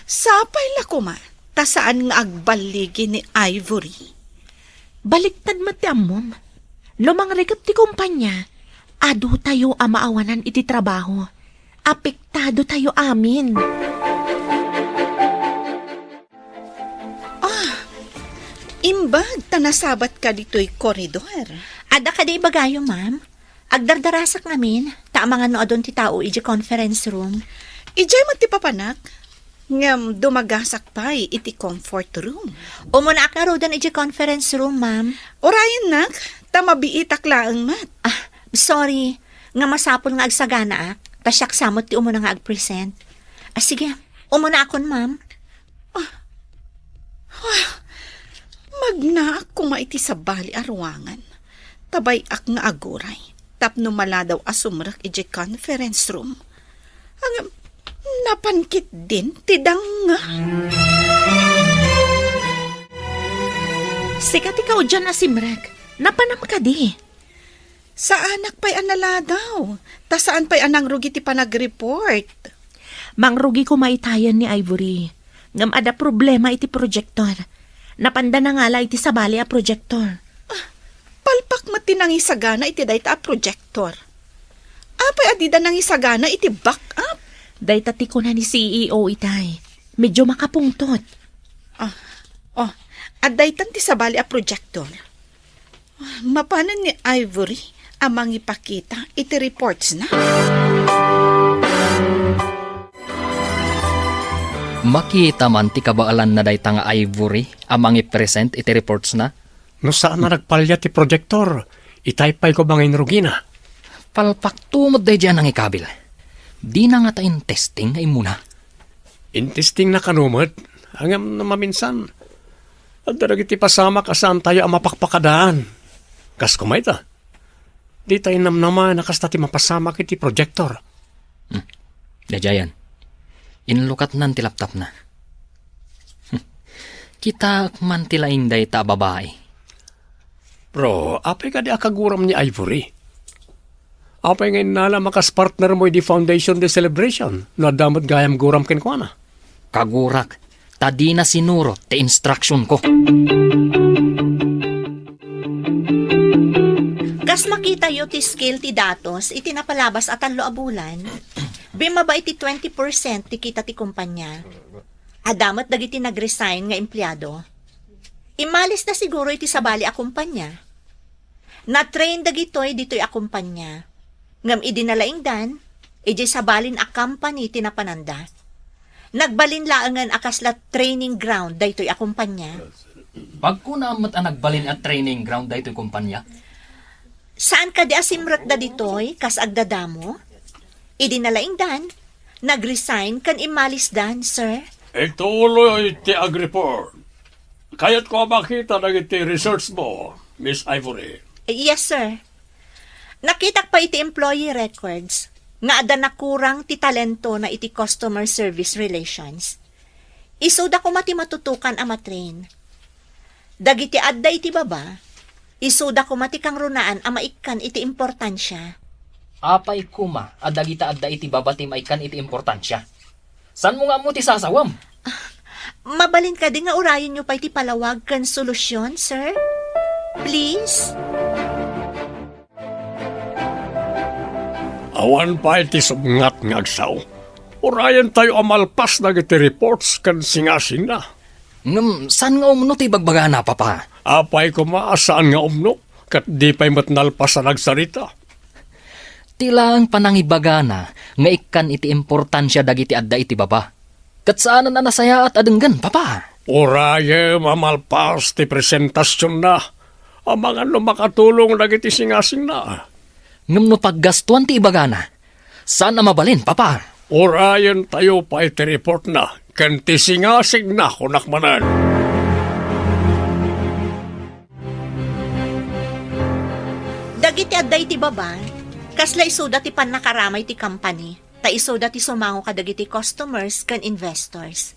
sapay la koma ta saan nga agballigi ni Ivory. Baliktad met ti ammom. No mangrikep ti kumpanya, adutayo a maawanan iti trabaho. Apektado tayo amin. Ah, imbag ta nasabatka ditoy koridor. Adda kadi ibagayo, ma'am? Agdardarasak ngamin, ta amangan no adun ti tao iti conference room. Idiay met ti papanak, ngem dumagasak pay iti comfort room. Umunaak ngaruden iti conference room, ma'am. Urayennak, ta mabiitak laeng met. Ah, sorry, nga masapul nga agsaganaak, ta siak sa met ti umuna nga agpresent. Ah, sige, umunaakon, ma'am. Ah, ah, magnaak koma iti sabali a ruangan. Tabay-ak nga aguray tapno maladaw a sumrek iti conference room. Ang napan ketdin ti danga. Sika ti kaudian a simrek. Napanam kadi? Saanak pay a naladaw, ta saan pay a nangrugi ti panagreport. Mangrugi koma itayen ni Ivory, ngem adda problema iti projector. Napanda nangala iti sabali a projector. Ah, palpak met ti nangisagana iti dayta a projector. Apay a dida nangisagana iti backup? Dayta ti kuna ni C E O itay. Medyo makapungtot. Ah, oh, adda itan ti sabali a projector. Mapanen ni Ivory a mangipakita iti reports na. Makita man ti kabaelanna dayta nga Ivory a mangipresent iti reports na. No saan a nagpalya ti projector, itay pay ko manginrugina. Palpakto met daydiay a nangikabil. Dina ngata intesting nga immuna. Intesting na kano met, ngem no maminsan, adda dagiti pasamak a saantayo a mapakpakadaan. Kas kumayta, dita innamnama a kasta ti mapasamak iti projector. Hmm. Daydiayen, inlukatnan ti laptopna. Hmm. Kitaek man ti laing dayta a babai. Bro, apay kadi a kaguram ni Ivory? Apay nga innala a kas partner mo idi Foundation Day celebration no adda met gayam guram kenkuana? Kagurak, ta dina sinurot ti instruction ko. Kas makitayo ti scale ti datos iti napalabas a tallo a bulan, bimmaba iti twenty percent ti kita ti kumpanya. Adda met dagiti nag-resign nga empleado. Immalis da siguro iti sabali a kumpanya. Na-train dagitoy ditoy a kumpanya. Ngem idi nalaingdan, idiay sabalin a company ti napananda. Nagbalin laengen a kasla training ground daytoy a kumpanya. Pagkunam met a nagbalin a training ground daytoy kumpanya? Saan kadi a simrekda ditoy kas agdadamo? Idi nalaingdan, nag-resign ken immalisdan, sir. Ituloy ti agreport. Kayatko a makita dagiti research mo, Miss Ivory. Yes, sir. Nakitak pay iti employee records nga adda nakurang ti talentona iti customer service relations. Isuda koma ti matutukan a matrain. Dagiti adda iti baba, isuda koma ti kangrunaan a maikkan iti importansia. Apay koma a dagita adda iti baba ti maikkan iti importansia? Saanmo nga ammo ti sasawem? Mabalin kadi nga urayenyo pay ti palawag ken solusyon, sir? Please? Awan pay ti subngat nga agsao. Urayentayo a malpas dagiti reports ken singasina. Ngem saan nga umno ti ibagbagana, Papa? Apay koma a saan nga umno, ket di pay met nalpas a nagsarita. Ti laeng panangibagana nga ikkan iti importansia dagiti adda iti baba. Ket saanen a nasayaat a denggen, Papa. Urayem a malpas ti presentasionna, amangan no makatulong dagiti singasingna. Ngem no paggastuan ti ibagana, saan a mabalin, Papa. Urayentayo pay ti reportna ken ti singasingna, kunak manen. Dagiti adda iti baba, kasla isuda ti pannakaramay ti company, ta isuda ti sumango kadagiti customers ken investors.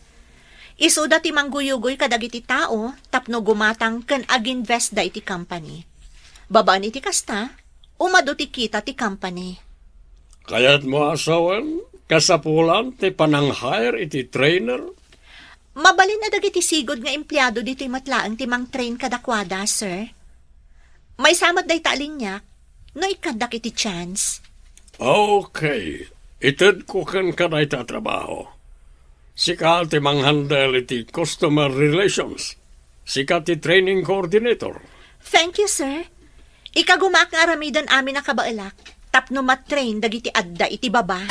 Isuda ti mangguyugoy kadagiti tao tapno gumatang ken aginvestda iti company. Babaen iti kasta, umadu ti kita ti company. Kayatmo a sawen, kasapulan ti panang-hire iti trainer? Mabalin a dagiti sigud nga empleado ditoy met laeng ti mang-train kadakuada, sir. Maysa met dayta a liniak, no ikkandak iti chance. Okay. Itedko kenka dayta a trabaho. Sika ti manghandle iti customer relations. Sika ti training coordinator. Thank you, sir. Ikagumaak nga aramiden amin a kabaelak tapno ma-train dagiti adda iti baba.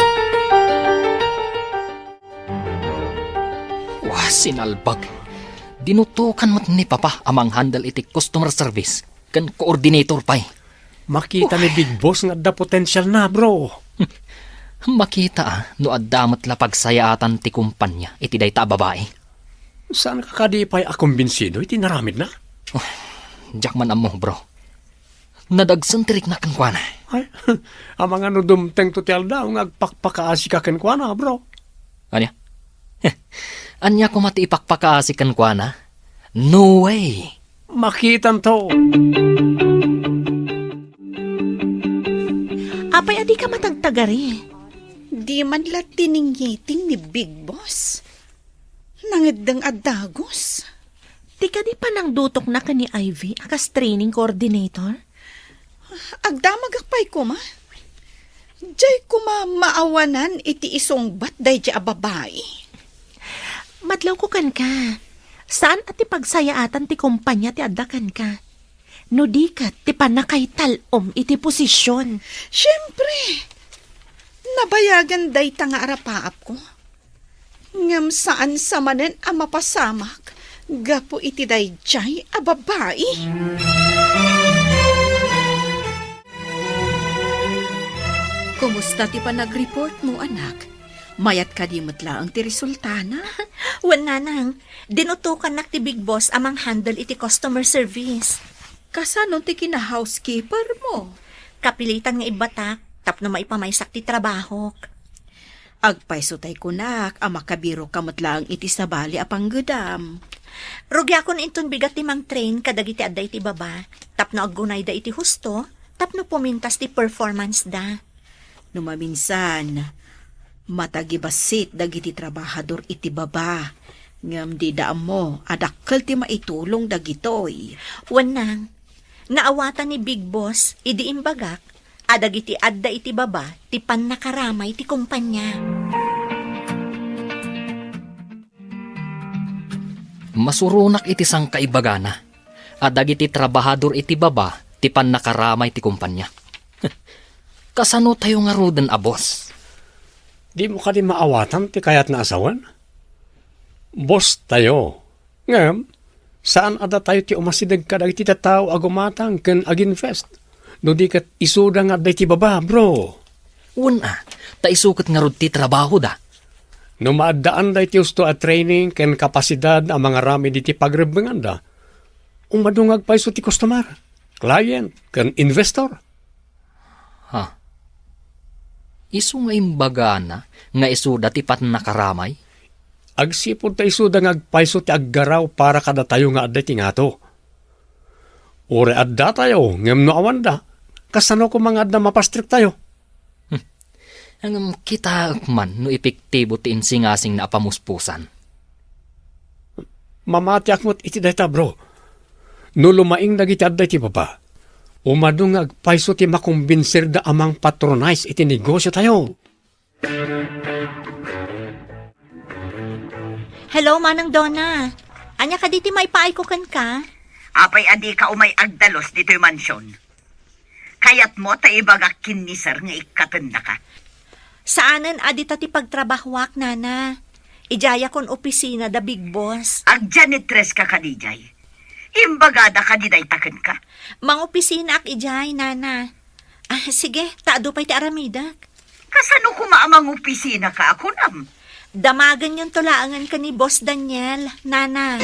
Wa, sinalbag. Dinutokan met ni Papa a manghandle iti customer service ken coordinator pay. Makita ni Big Boss nga adda potensial na, bro. Makita, ah, no adda met la pagsayaatan ti kumpanya iti dayta a babai. Saan ka kadi pay a kumbinsido iti naramidna? Oh, diak man ammo, bro. Nadagsen ti rikna kenkuana. Ay, amangan no dumtengto ti aldaw nga agpakpakaasika kenkuana, bro. Ania? Ania koma ti ipakpakaasi kenkuana? No way! Makitanto. Apay a dika matagtagari? Di man la tininggiting ni Big Boss. Nangeddeng a dagus. Ti kadi panangdutokna ken ni Ivy a kas training coordinator? Agdamagak pay koma. Diay koma maawanan iti isungbat daydi a babai. Madlawko kenka. Saan a ti pagsayaatan ti kumpanya ti adda kenka. No di ket ti pannakaital-om iti posisyon. Siempre, nabayagan dayta nga arapaapko. Ngem saan sa manen a mapasamak gapu iti daydiay a babai. Kumusta ti panagreport mo, anak? Mayat kadi met laeng ti resultana? Wen, nanang, dinutokannak ti Big Boss a manghandle iti customer service. Kasano ti kina-housekeeper mo? Kapilitan nga ibbatak tapno maipamaysak ti trabahok. Agpayso tay kunak a makabiroka met laeng iti sabali a panggedam. Rugiakon inton bigat ti mangtrain kadagiti adda iti baba tapno aggunayda iti husto tapno pumintas ti performance da. No maminsan, matagibassit dagiti trabahador iti baba, ngem dida ammo a dakkel ti maitulong dagitoy. Wen, nang, naawatan ni Big Boss idi imbagak a dagiti adda iti baba ti pannakaramay ti kumpanya. Masuronak iti sangkaibagana a dagiti trabahador iti baba ti pannakaramay ti kumpanya. Kasano tayo ngaruden a boss? Dimo kadi maawatan ti kayatna a sawen? Boss tayo. Ngem, saan a datayo ti umasideg kadagiti tattao a gumatang ken aginvest. No di ket isuda nga adda iti baba, bro. Wen a, ta isu ket ngarud ti trabahoda. No maaddaan daytoy husto a training ken kapasidad a mangaramid iti pagrebbenganda, umadu nga agpayso ti customer, client, ken investor. Ha? Isu nga imbagana nga isuda ti pannakaramay? Agsipud ta isuda nga agpayso ti aggaraw para kadatayo nga adda iti ngato. Uray addatayo, ngem no awanda, kasano koma nga adda mapastrektayo? Hmm. Ngem kitaek man no epektibo ti insingasingna a pamuspusan. Mamatiak met iti dayta, bro. No lumaing dagiti adda iti baba, umadu nga agpayso ti makombinsirda a mangpatronize iti negosiotayo. Hello, Manang Donna. Ania kadi ti maipaayko kenka? Apay a dika umay agdalus ditoy mansion? Kayatmo ta ibagak ken ni Sir nga ikkatennaka? Saanen a dita ti pagtrabahoak, Nana. Idiayakon opisina da Big Boss. Agjanitress ka kadi idiay? Imbagada kadi dayta kenka? Mangopisinaak idiay, Nana. Ah, sige, ta adu pay ti aramidek. Kasano koma a mangopisina ka a kunam? Damagenyon to laengen ken ni Boss Daniel, Nana.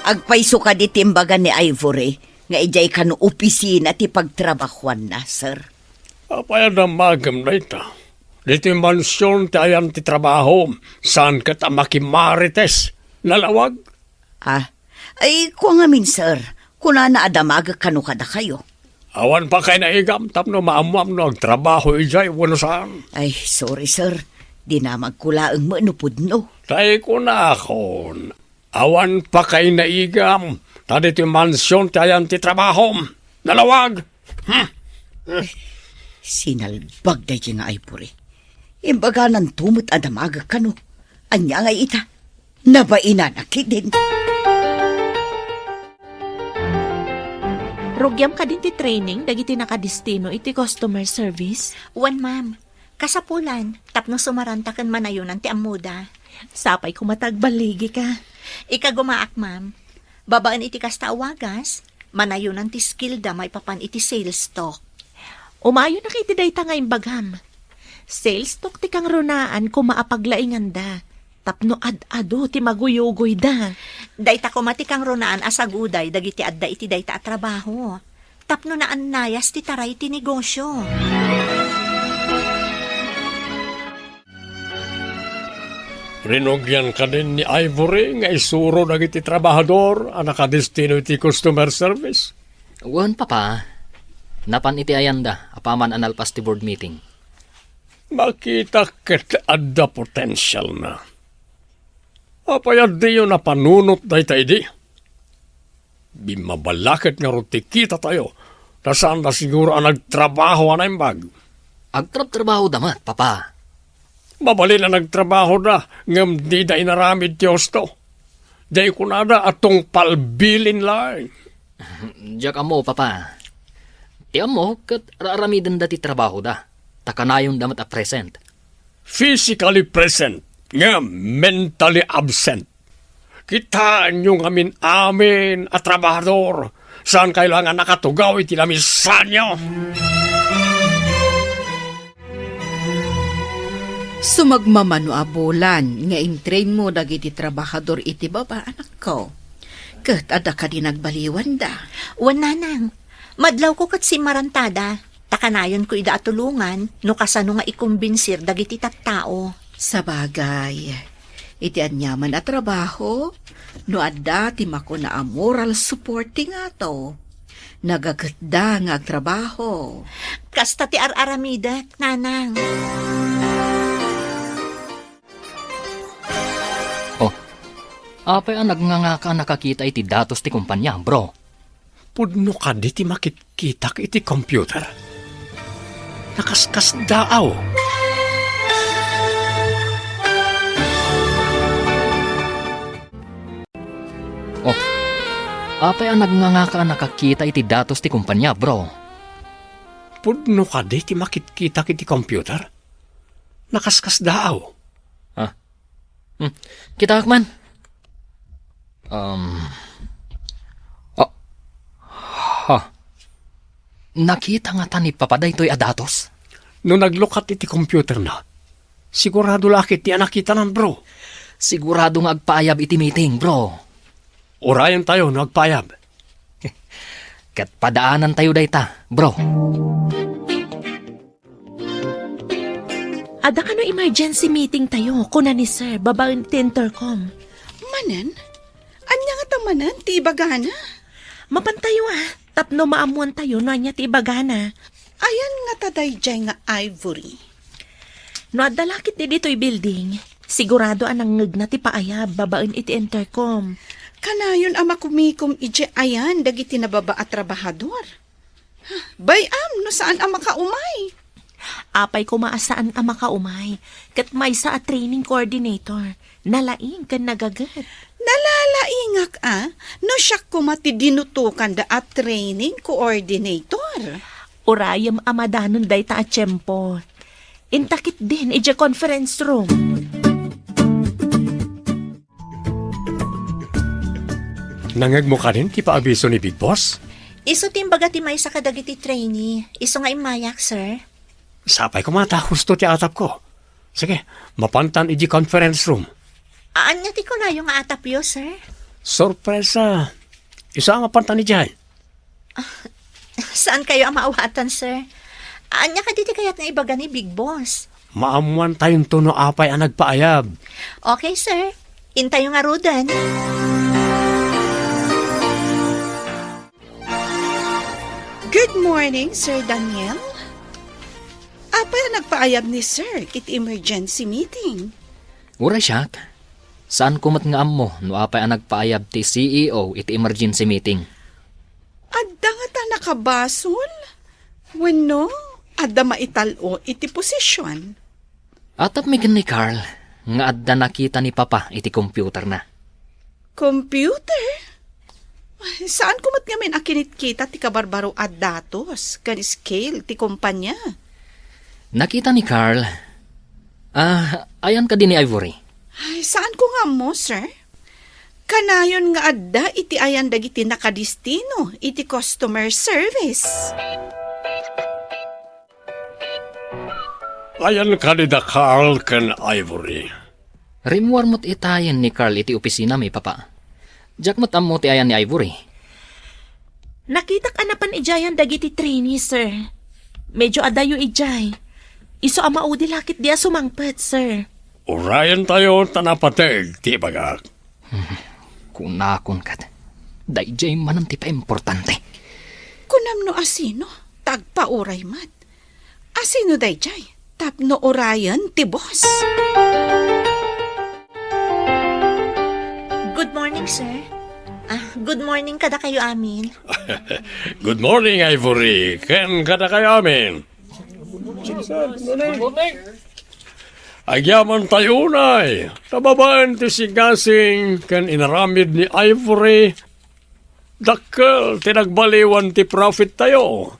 Agpayso kadi ti imbaga ni Ivory nga idiay kano opisina ti pagtrabahuanna, sir? Apay a damagem dayta? Ditoy mansion ti ayan ti trabahom, saan ket a makimarites. Nalawag? Ah, ay, kua ngamin, sir. Kunana a damagek kano kadakayo. Awan pakainaigam tapno maammuam no agtrabaho idiay wenno saan. Ay, sorry, sir. Dinamagko laeng met no pudno. Tay kunakon, awan pakainaigam, ta ditoy mansion ti ayan ti trabahom. Nalawag! Hmm. Sinalbag daydiay nga Ivory. Imbagananto met a damagek kano. Ania ngay ita? Nabainanak ketdin. Rugiam kadin ti training dagiti nakadistino iti customer service? Wen, ma'am. Kasapulan, tapno sumaranta ken manayonan ti ammoda. Sapay koma ta agballigika. Ikagumaak, ma'am. Babaen iti kasta a wagas, manayonan ti skillda maipapan iti sales talk. Umayonak iti dayta nga imbagam. Sales talk ti kangrunaan koma a paglainganda tapno ad-adu ti maguyugoyda. Dayta koma ti kangrunaan a saguday dagiti adda iti dayta a trabaho tapno naannayas ti taray ti negosio. Rinugian kadin ni Ivory nga isuro dagiti trabahador a nakadistino iti customer service? Wen, Papa. Napan iti ayanda apaman a nalpas ti board meeting. Makita ket adda potensialna. Apay a diyo napanunot dayta idi? Bimmabalaket ngarud ti kitatayo, ta saanda siguro a nagtrabaho a naimbag. Agtrabtrabahoda met, Papa. Mabalin a nagtrabahoda, ngem dida inaramid ti husto. Diay kunada a tungpal bilin laeng. Diak ammo, Papa. Ti ammo, ket ar-aramidenda ti trabahoda, ta kanayonda met a present. Physically present, ngem mentally absent. Kitaenyo ngamin amin a trabahador, saankayo la nga nakatugaw iti lamisanyo. Sumagmamano a bulan nga intrainmo dagiti trabahador iti baba, anakko. Ket adda kadi nagbaliwanda? Wen, nanang. Madlawko ket simmarantada. Ta kanayonko ida a tulongan no kasano nga ikombinsir dagiti tattao. Sabagay, iti aniaman a trabaho, no adda ti makuna a moral support ti ngato, nagaketda nga agtrabaho. Kasta ti ar-aramidek, nanang. Oh, apay a nagngangaka a nakakita iti datos ti kompania, bro? Pudno kadi ti makitkitak iti computer? Nakaskasdaaw. Oh, apay a nagngangaka a nakakita iti datos ti kompania, bro? Pudno kadi ti makitkitak iti computer? Nakaskasdaaw. Ah, Hmm. Kitaak man. Um, ah, ha. Nakita ngata ni Papa daytoy a datos? No naglukat iti computerna, sigurado la ket ti a nakitanan, bro. Sigurado nga agpaayab iti meeting, bro. Urayentayo no agpaayab. Ket padaanantayo dayta, bro. Adda kano emergency meeting tayo, kuna ni Sir, babaen ti intercom. Manen? Ania ngata manen ti ibagana? Mapantayo, ah, tapno maammuantayo no ania ti ibagana. Ayan ngata daydiay nga Ivory? No adda la ketdi ditoy building, sigurado a nangngegna ti paayab babaen iti intercom. Kanayon a makumikom idiay ayan dagiti nababa a trabahador. Bay-am no saan a makaumay. Apay koma a saan a makaumay, ket maysa a training coordinator, nalaing ken nagaget. Nalalaingak a no siak koma ti dinutokanda a training coordinator. Urayem a madanon dayta a tiempo. Inta ketdin idiay conference room. Nangngegmo kadin ti paabiso ni Big Boss? Isu ti imbaga ti maysa kadagiti trainee. Isu nga immayak, sir. Sapay koma ta husto ti atapko. Sige, mapantan idiay conference room. Ania ti kunayo nga atapyo, sir? Sorpresa. Isu a mapantan idiay. Saankayo a maawatan, sir? Ania kadi ti kayat nga ibaga ni Big Boss? Maammuantayonto no apay a nagpaayab. Okay, sir. Intayo ngaruden. Good morning, Sir Daniel. Apay a nagpaayab ni Sir iti emergency meeting? Uray siak, saanko met nga ammo no apay a nagpaayab ti C E O iti emergency meeting. Adda ngata nakabasol? Wenno, adda maital-o iti posisyon? Atapmi ken ni Carl nga adda nakita ni Papa iti computerna. Computer? Ay, saanko met ngamin a kinitkita ti kabarbaro a datos ken scale ti kompanya? Nakita ni Carl. Ah, ayan kadi ni Ivory? Ay, saanko nga ammo, sir. Kanayon nga adda iti ayan dagiti nakadistino iti customer service. Ayan kadi da Carl ken Ivory? Rimmuar met itayen ni Carl iti opisinami, Papa. Diak met ammo ti ayan ni Ivory. Nakitak a napan idiayan dagiti trainee, sir. Medyo adayo idiay. Isu a maudi la ketdi a sumangpet, sir. Urayentayo ta napateg ti ibagak. Kunakon ket, daydiay manen ti paimportante. Kunam no asino, ta agpauray met. Asino daydiay? Tapno urayen ti boss. Good morning, sir. Ah, good morning kadakayo amin. Good morning, Ivory, ken kadakayo amin. Agyamantayo unay, ta babaen ti sigasing ken inaramid ni Ivory, dakkel ti nagbaliwan ti profittayo.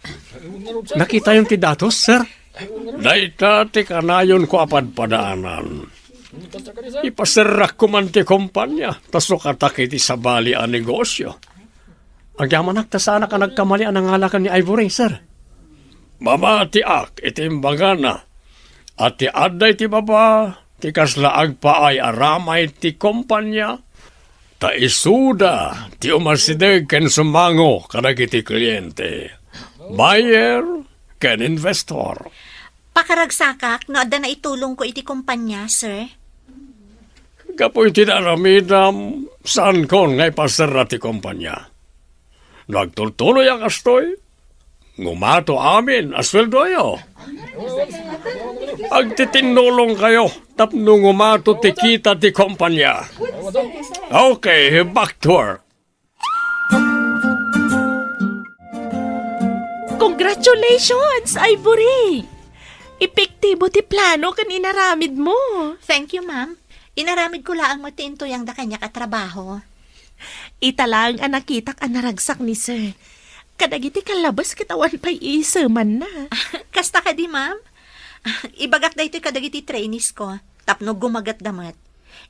Nakitayon ti datos, sir? Dayta ti kanayonko a padpadaanan. Ipaserrakko man ti kompanya, ta sukatak iti sabali a negosyo. Agyamanak ta saanak a nagkamali a nangalakan ni Ivory, sir. Mamatiak iti imbagana a ti adda iti baba ti kasla agpaay a ramay ti kompanya, ta isuda ti umasideg ken sumango kadagiti kliente, buyer, ken investor. Pakaragsakak no adda naitulongko iti kompanya, sir. Gapu iti naaramidam, saankon nga ipaserra ti kompanya. No agtultuloy a kastoy, ngumato amin a sueldoyo. Agtitinnulongkayo tapno ngumato ti kita ti kompanya. Okay, back to work. Congratulations, Ivory! Epektibo ti plano ken inaramid mo. Thank you, ma'am. Inaramid ko laeng met ti intuyangda kaniak a trabaho. Ita laeng a nakitak a naragsak ni Sir. Kadagiti kallabes ket awan pay iisemanna. Kasta kadi, ma'am? Ibagak daytoy kadagiti trainees ko tapno gumagetda met.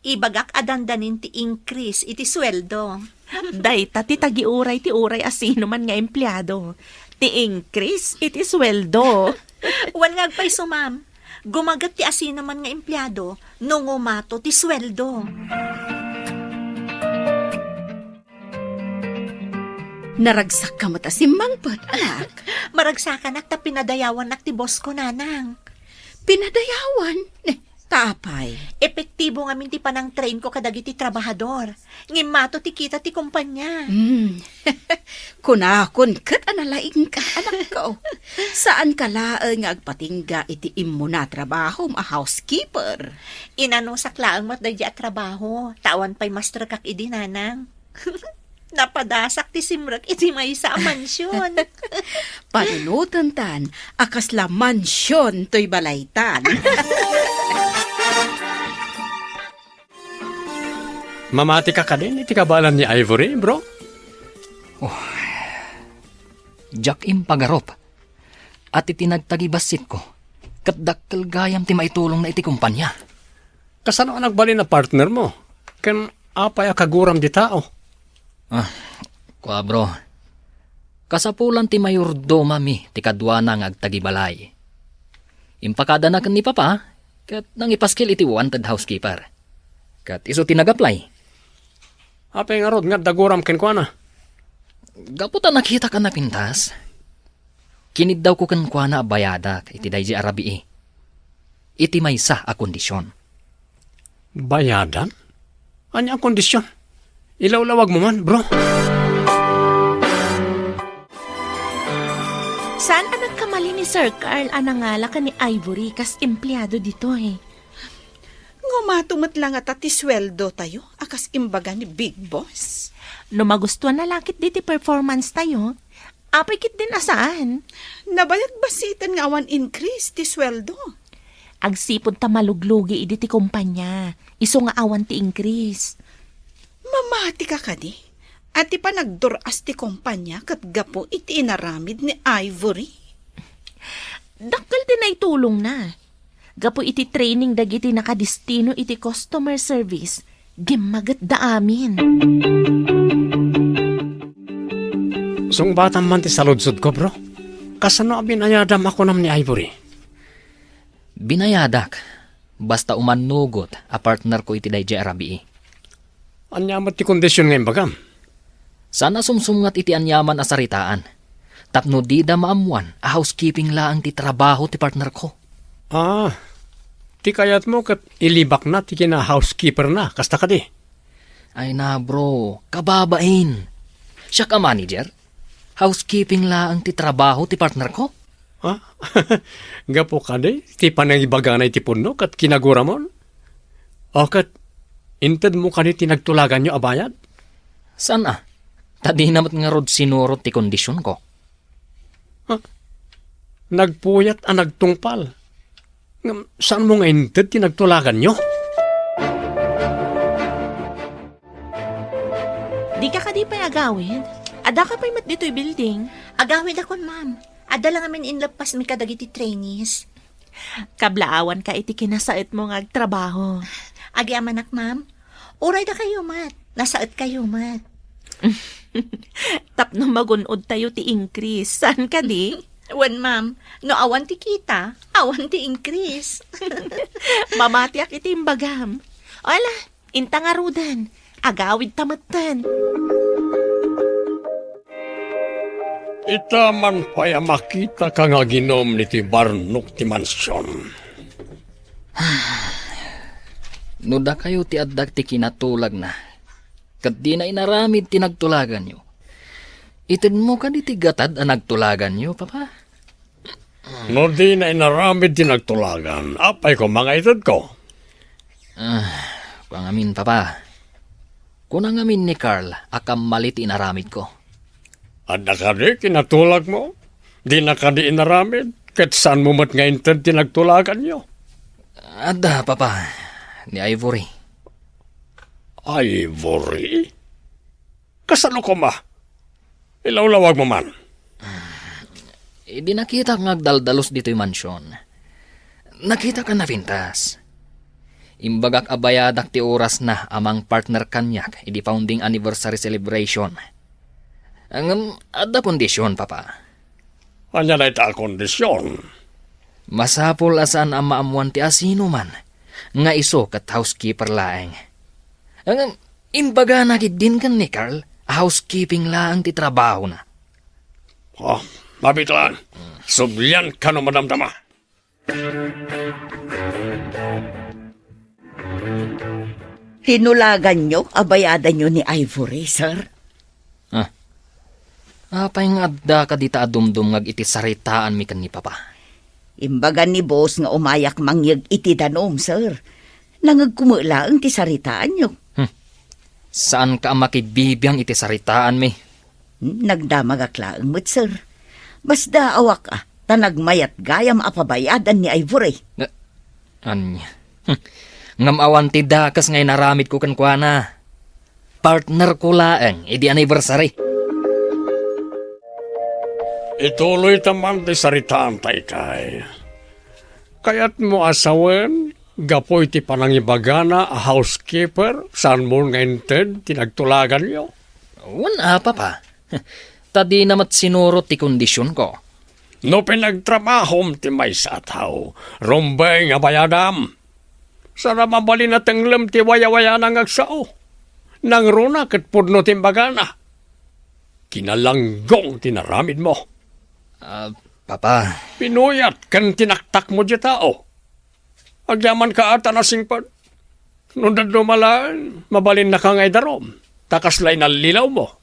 Ibagak a dandanin ti increase iti sueldo. Dayta ti tagiuray ti uray a sinoman nga empleado. Ti increase iti sueldo. Wen nga agpayso, ma'am. Gumaget ti asinoman nga empleado no ngumato ti sueldo. Naragsakka met a simmangpet, anak. Maragsakanak ta pinadayawannak ti boss ko, nanang. Pinadayawan? Eh, ta apay? Epektibo ngamin ti panangtrain ko kadagiti trabahador. Ngimmato ti kita ti kompanya. Hmm. Kunakon ket a nalaingka, anakko. Saanka laeng nga agpatingga iti immuna a trabahom a housekeeper. Inanusak laeng met daydi a trabaho, ta awan pay masterkak idi, nanang. Napadasak ti simrek iti maysa a mansion. Panunotentan a kasla mansion toy balaytan. Mamatika kadin iti kabaelan ni Ivory, bro? Oh. Diak impagarup. At iti nagtagibassitko, ket dakkel gayam ti maitulongna iti kompania. Kasano a nagbalin a partnermo? Ken apay a kaguram ti tao? Ah, kua, bro. Kasapulan ti mayordomami ti kaduana nga agtagibalay. Impakadana ken ni Papa, ket nangipaskil iti wanted housekeeper. Ket isu ti nag-apply. Apay ngarud nga adda guram kenkuana? Gapu ta nakitak a napintas, kiniddawko kenkuana a bayadak iti daydi a rabii. Iti maysa a kondision. Bayadan? Ania a kondision? Ilawlawagmo man, bro. Saan a nagkamali ni Sir Carl a nangala ken ni Ivory kas empleado ditoy? Ngumato met la ngata ti sueldotayo a kas imbaga ni Big Boss. No magustuanna la ketdi ti performance tayo, apay ketdin a saan? Nabayag bassiten nga awan increase ti sueldo. Agsipud ta maluglugi idi ti kompanya, isu nga awan ti increase. Mamatika kadi a ti panagdur-as ti kompanya ket gapu iti inaramid ni Ivory? Dakkel ti naitulongna. Gapu iti training dagiti nakadistino iti customer service, gimmagetda amin. Sungbatam man ti saludsodko, bro. Kasano a binayadam a kunam ni Ivory? Binayadak, basta umannugot a partnerko iti daydiay a rabii. Ania met ti kondision nga imbagam? Saan a sumsumngat iti aniaman a saritaan, tapno dida maammuan a housekeeping laeng ti trabaho ti partnerko. Ah, ti kayatmo ket ilibakna ti kina-housekeeperna, kasta kadi? Ay na, bro, kababain. Siak a manager? Housekeeping laeng ti trabaho ti partnerko? Ha? Gapu kadi ti panangibagana iti punno ket kinaguramon? O ket intedmo kadi ti nagtulaganyo a bayad? Saan a? Ta dina met ngarud sinurot ti kondisionko. Ha? Nagpuyat a nagtungpal. Ngem saanmo nga inted ti nagtulaganyo? Dika kadi pay agawid? Addaka pay met ditoy building? Agawidakon, ma'am. Adda la ngamin inleppasmi kadagiti trainees. Kablaawanka iti kinasaetmo nga agtrabaho. Agyamanak, ma'am. Uray dakayo met. Nasaetkayo met. Tapno magun-od tayo ti increase. Saan kadi? Wen, ma'am. No awan ti kita, awan ti increase. Mamatiak iti imbagam. Ala, inta ngaruden. Agawid ta metten. Ita man pay a makitaka nga aginom iti barnok ti mansion. No dakayo ti adda ti kinatulagna, ket dina inaramid ti nagtulaganyo, itedmo kadi ti gatad a nagtulaganyo, Papa? No dina inaramid ti nagtulagan, apay koma nga itedko? Ah, kua ngamin, Papa. Kuna ngamin ni Carl a kammali ti inaramidko. Adda kadi kinatulagmo? Dina kadi inaramid, ket saanmo met nga inted ti nagtulaganyo? Adda, Papa, ni Ivory. Ivory? Kasano koma? Ilawlawagmo man. Idi nakitak nga agdaldalus ditoy mansion, nakitak a napintas. Imbagak a bayadak ti orasna a mangpartner kaniak idi founding anniversary celebration. Ngem adda kondision, Papa. Ania dayta a kondision? Masapul a saan a maammuan ti asinoman nga isu ket housekeeper laeng. Ngem imbagana ketdin ken ni Carl a housekeeping laeng ti trabahona. Oh, mabitaan. Sublianka no madamdama. Tinulaganyo a bayadanyo ni Ivory, sir? Ah. Apay nga adda kadita a dumdumngag iti saritaanmi ken ni Papa? Imbagan ni boss nga umayak mangyeg iti danum, sir. Nangegko met laeng ti saritaanyo. Hmm. Saanka a makibibiang iti saritaanmi. Hmm, nagdamagak laeng met, sir. Masdaawak a, ta nagmayat gayam a pabayadan ni Ivory. Na-, ania? Hmm. Ngem awan ti dakes nga inaramidko kenkuana. Partnerko laeng idi anniversary. Ituloyta man ti saritaanta, ikay. Kayatmo a sawen, gapu iti panangibagana a housekeeper, saanmo nga inted ti nagtulaganyo? Wen a, Papa. Ta dina met sinurot ti kondisionko. No pinagtrabahom ti maysa a tao, rumbeng a bayadam. Saan a mabalin a tenglem ti wayawayana nga agsao. Nangruna ket pudno ti imbagana. Kinalanggong ti naramidmo. Ah, Papa. Pinuyat ken tinaktakmo diay tao. Agyamanka a ta nasingpet. No dadduma laeng, mabalinnaka nga idarum, ta kasla inallilawmo.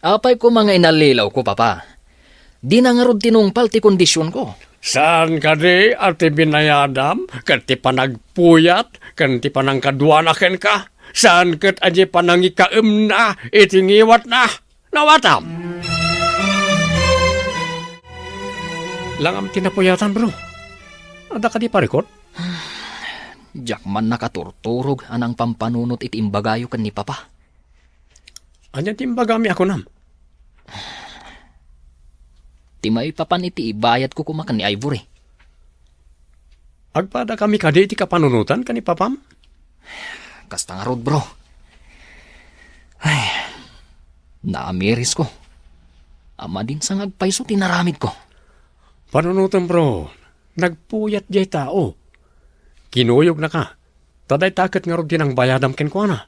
Apay koma nga inallilawko, Papa? Dina ngarud tinungpal ti kondisionko. Saan kadi a ti binayadam ket ti panagpuyat ken ti panangkaduana kenka? Saan ket a diay panangikaemna iti ngiwatna? Nawatam! Langam ti napuyatan, bro. Adda kadi parikut? Diak man nakaturturog a nangpampanunot iti imbagayo ken ni Papa. Ania ti imbagami a kunam? Ti maipapan iti ibayadko koma ken ni Ivory. Agpadakami kadi iti kapanunotan ken ni Papam? Kasta ngarud, bro. Ay, naamirisko. Amadin sa nga agpayso ti naramidko. Panunotem, bro. Nagpuyat diay tao. Kinuyogna ka. Ta dayta ket ngarud ti nangbayadam kenkuana.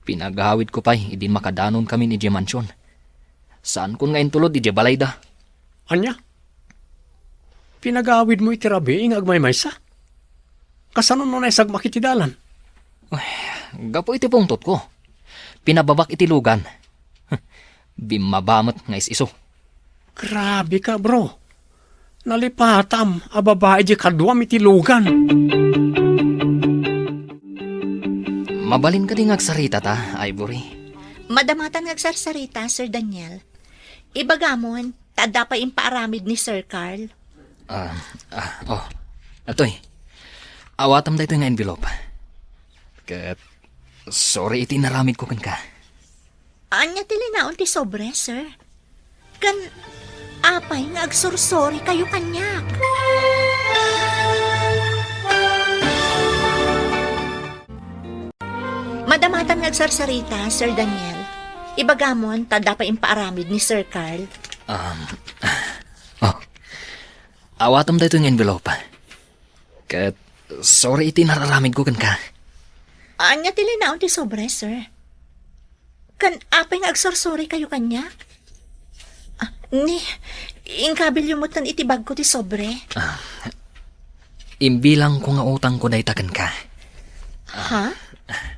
Pinagawidko pay idi makadanon kami idiay mansion. Saankon nga intulod idiay balayda. Ania? Pinagawidmo iti rabii nga agmaymaysa? Kasano no naisagmak iti dalan? Ay, gapu iti pungtotko. Pinababak iti lugan. Bimmaba met nga is-iso. Grabe ka, bro. Nalipatam a babai di kaduam iti lugan. Mabalin kadi nga agsaritata, Ivory? Madamatan nga agsarsarita, Sir Daniel. Ibagamon, ta adda pay impaaramid ni Sir Carl. Ah, ah, oh. Atoy. Awatam daytoy nga envelope. Ket sorry iti naramidko kenka. Ania ti linaon ti sobre, sir? Ken apay nga agsorsorry kayo kaniak? Madamatan nga agsarsarita, Sir Daniel. Ibagamon ta adda pay impaaramid ni Sir Carl. Um, oh. Awatam daytoy nga envelope. Ket sorry iti nararamidko kenka. Ania ti linaon ti sobre, sir? Ken apay nga agsorsorry kayo kaniak? Ah, ni, inkabilyo metten iti bagko ti sobre. Ah, imbilangko nga utangko dayta kenka. Ha?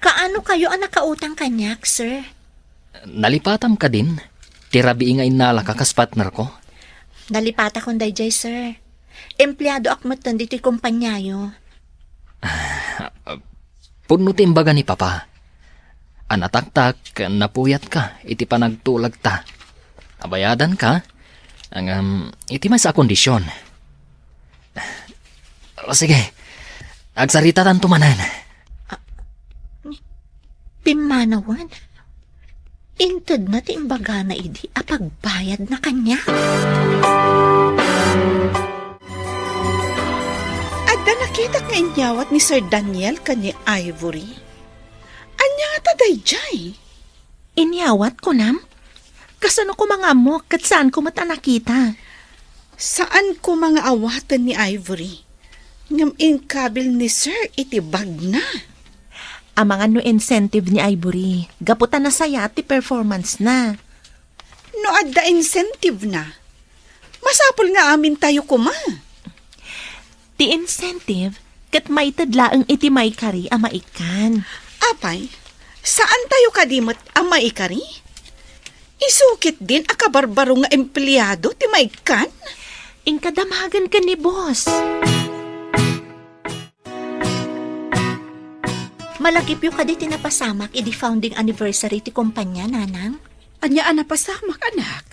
Kaano kayo a nakautang kaniak, sir? Nalipatam kadin ti rabii nga innalaka kas partnerko? Nalipatakon daydiay, sir. Empleadoak metten ditoy kompaniayo. Ah, pudno ti imbaga ni Papa. A nataktak ken napuyatka iti panagtulagta. Abayadanka, ngem iti maysa a kondisyon. O sige, agsaritatanto manen. Pimmanawen, intedna ti imbagana idi a pagbayadna kaniak. Adda nakitak nga inyawat ni Sir Daniel ken ni Ivory. Ania ngata daydiay? Inyawat, kunam? Kasano koma nga ammok ket saanko met a nakita? Saan koma nga awaten ni Ivory. Ngem inkabil ni Sir iti bagna. Amangan no incentive ni Ivory, gapu ta nasayaat ti performance-na. No adda incentive-na, masapul nga amintayo koma. Ti incentive, ket maited laeng iti maikari a maikkan. Apay, saantayo kadi met a maikari? Isu ketdin a kabarbaro nga empleado ti maikkan? Inka damagen ken ni boss. Malagipyo kadi ti napasamak idi founding anniversary ti kompania, nanang? Ania a napasamak, anak?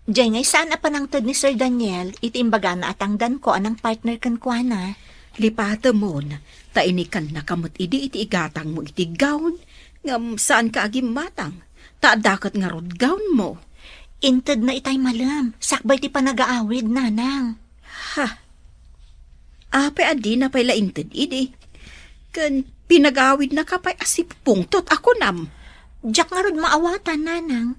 Diay ngay saan a panangted ni Sir Daniel iti imbagana a tangdanko a nangpartner kenkuana. Lipatemon, ta inikannaka met idi iti igatangmo iti gown, ngem saanka a gimmatang, ta adda ket ngarud gownmo. Intedna itay malem, sakbay ti panagaawid, nanang. Ha? Apay a dina pay la inted idi? Ken pinagaawidnaka pay a sipupungtot a kunam? Diak ngarud maawatan, nanang.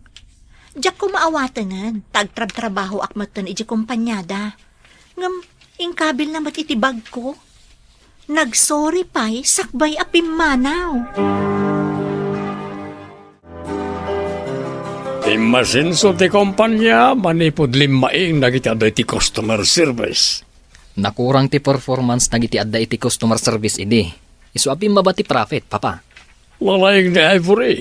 Diak ko maawatengen, ta agtrabtrabahoak metten iti kompaniada. Ngem inkabilna met iti bagko. Nagsorry pay sakbay a pimmanaw. Immasenso ti kompania manipud limmaing dagiti adda iti customer service. Nakurang ti performance dagiti adda iti customer service idi. Isu a pimmaba ti profit, Papa. Lalaing ni Ivory.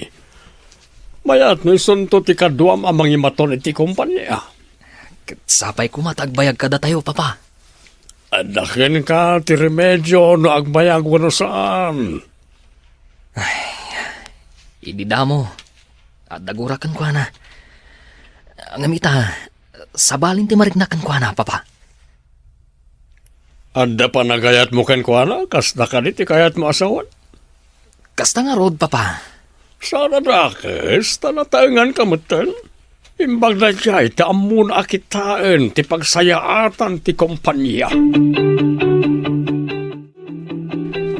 Mayat no isunto ti kaduam a mangimaton iti kompania. Ket sapay koma ta agbayag kadatayo, Papa. Adda kenka ti remedio no agbayag wenno saan. Ay, idi damo, adda gurak kenkuana. Ngem ita, sabalin ti mariknak kenkuana, Papa. Adda panagayatmo kenkuana, kasta kadi ti kayatmo a sawen? Kasta ngarud, Papa. Saan a dakes, ta nataenganka metten. Imbag daydiay, ta ammona a kitaen ti pagsayaatan ti kompania.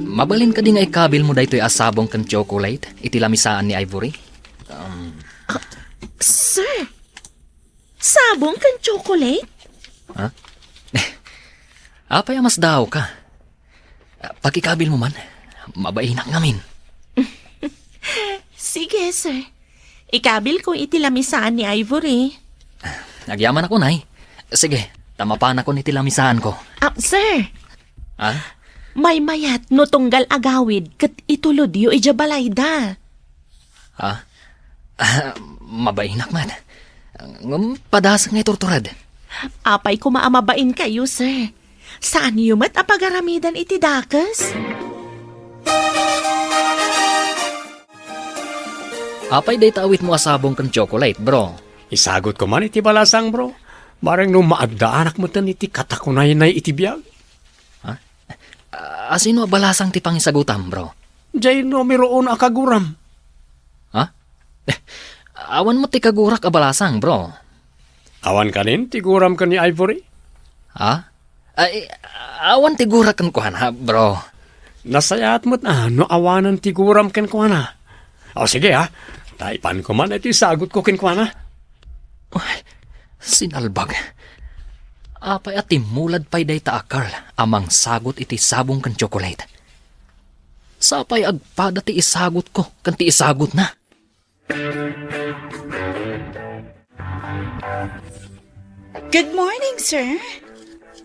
Mabalin kadi nga ikabilmo daytoy a sabong ken chocolate iti lamisaan ni Ivory? Um, Sir, sabong ken chocolate? Ha? Apay a masdaawka? Pakikabilmo man. Mabainak ngamin. Sige, sir. Ikabilko iti lamisaan ni Ivory. Agyamanakon, ay. Sige, ta mapanakon iti lamisaanko. Ah, sir. Ha? Maymayat no tunggal agawid ket itulodyo idiay balayda. Ha? Ah, mabainak met. Ngem padasek nga iturtured. Apay koma a mabainkayo, sir. Saanyo met a pagaramidan iti dakes? Apay dayta awitmo a sabong ken chocolate, bro? Isagutko man iti balasang, bro. Bareng no maaddaanak metten iti katakunaynay iti biag. Ha? A-, asino a balasang ti pangisagutam, bro? Diay numero uno a kaguram. Ha? Awan met ti kagurak a balasang, bro. Awan kanin ti guram ken ni Ivory? Ha? Ay, awan ti gurak kenkuana, bro. Nasayaat met a no awanen ti guram kenkuana. O, sige, ha. Ta ipanko man iti sagutko kenkuana. Uy, sinalbag. Apay a timmulad pay dayta a Carl a mangsagut iti sabong ken chocolate? Sapay agpada ti isagutko ken ti isagutna. Good morning, sir.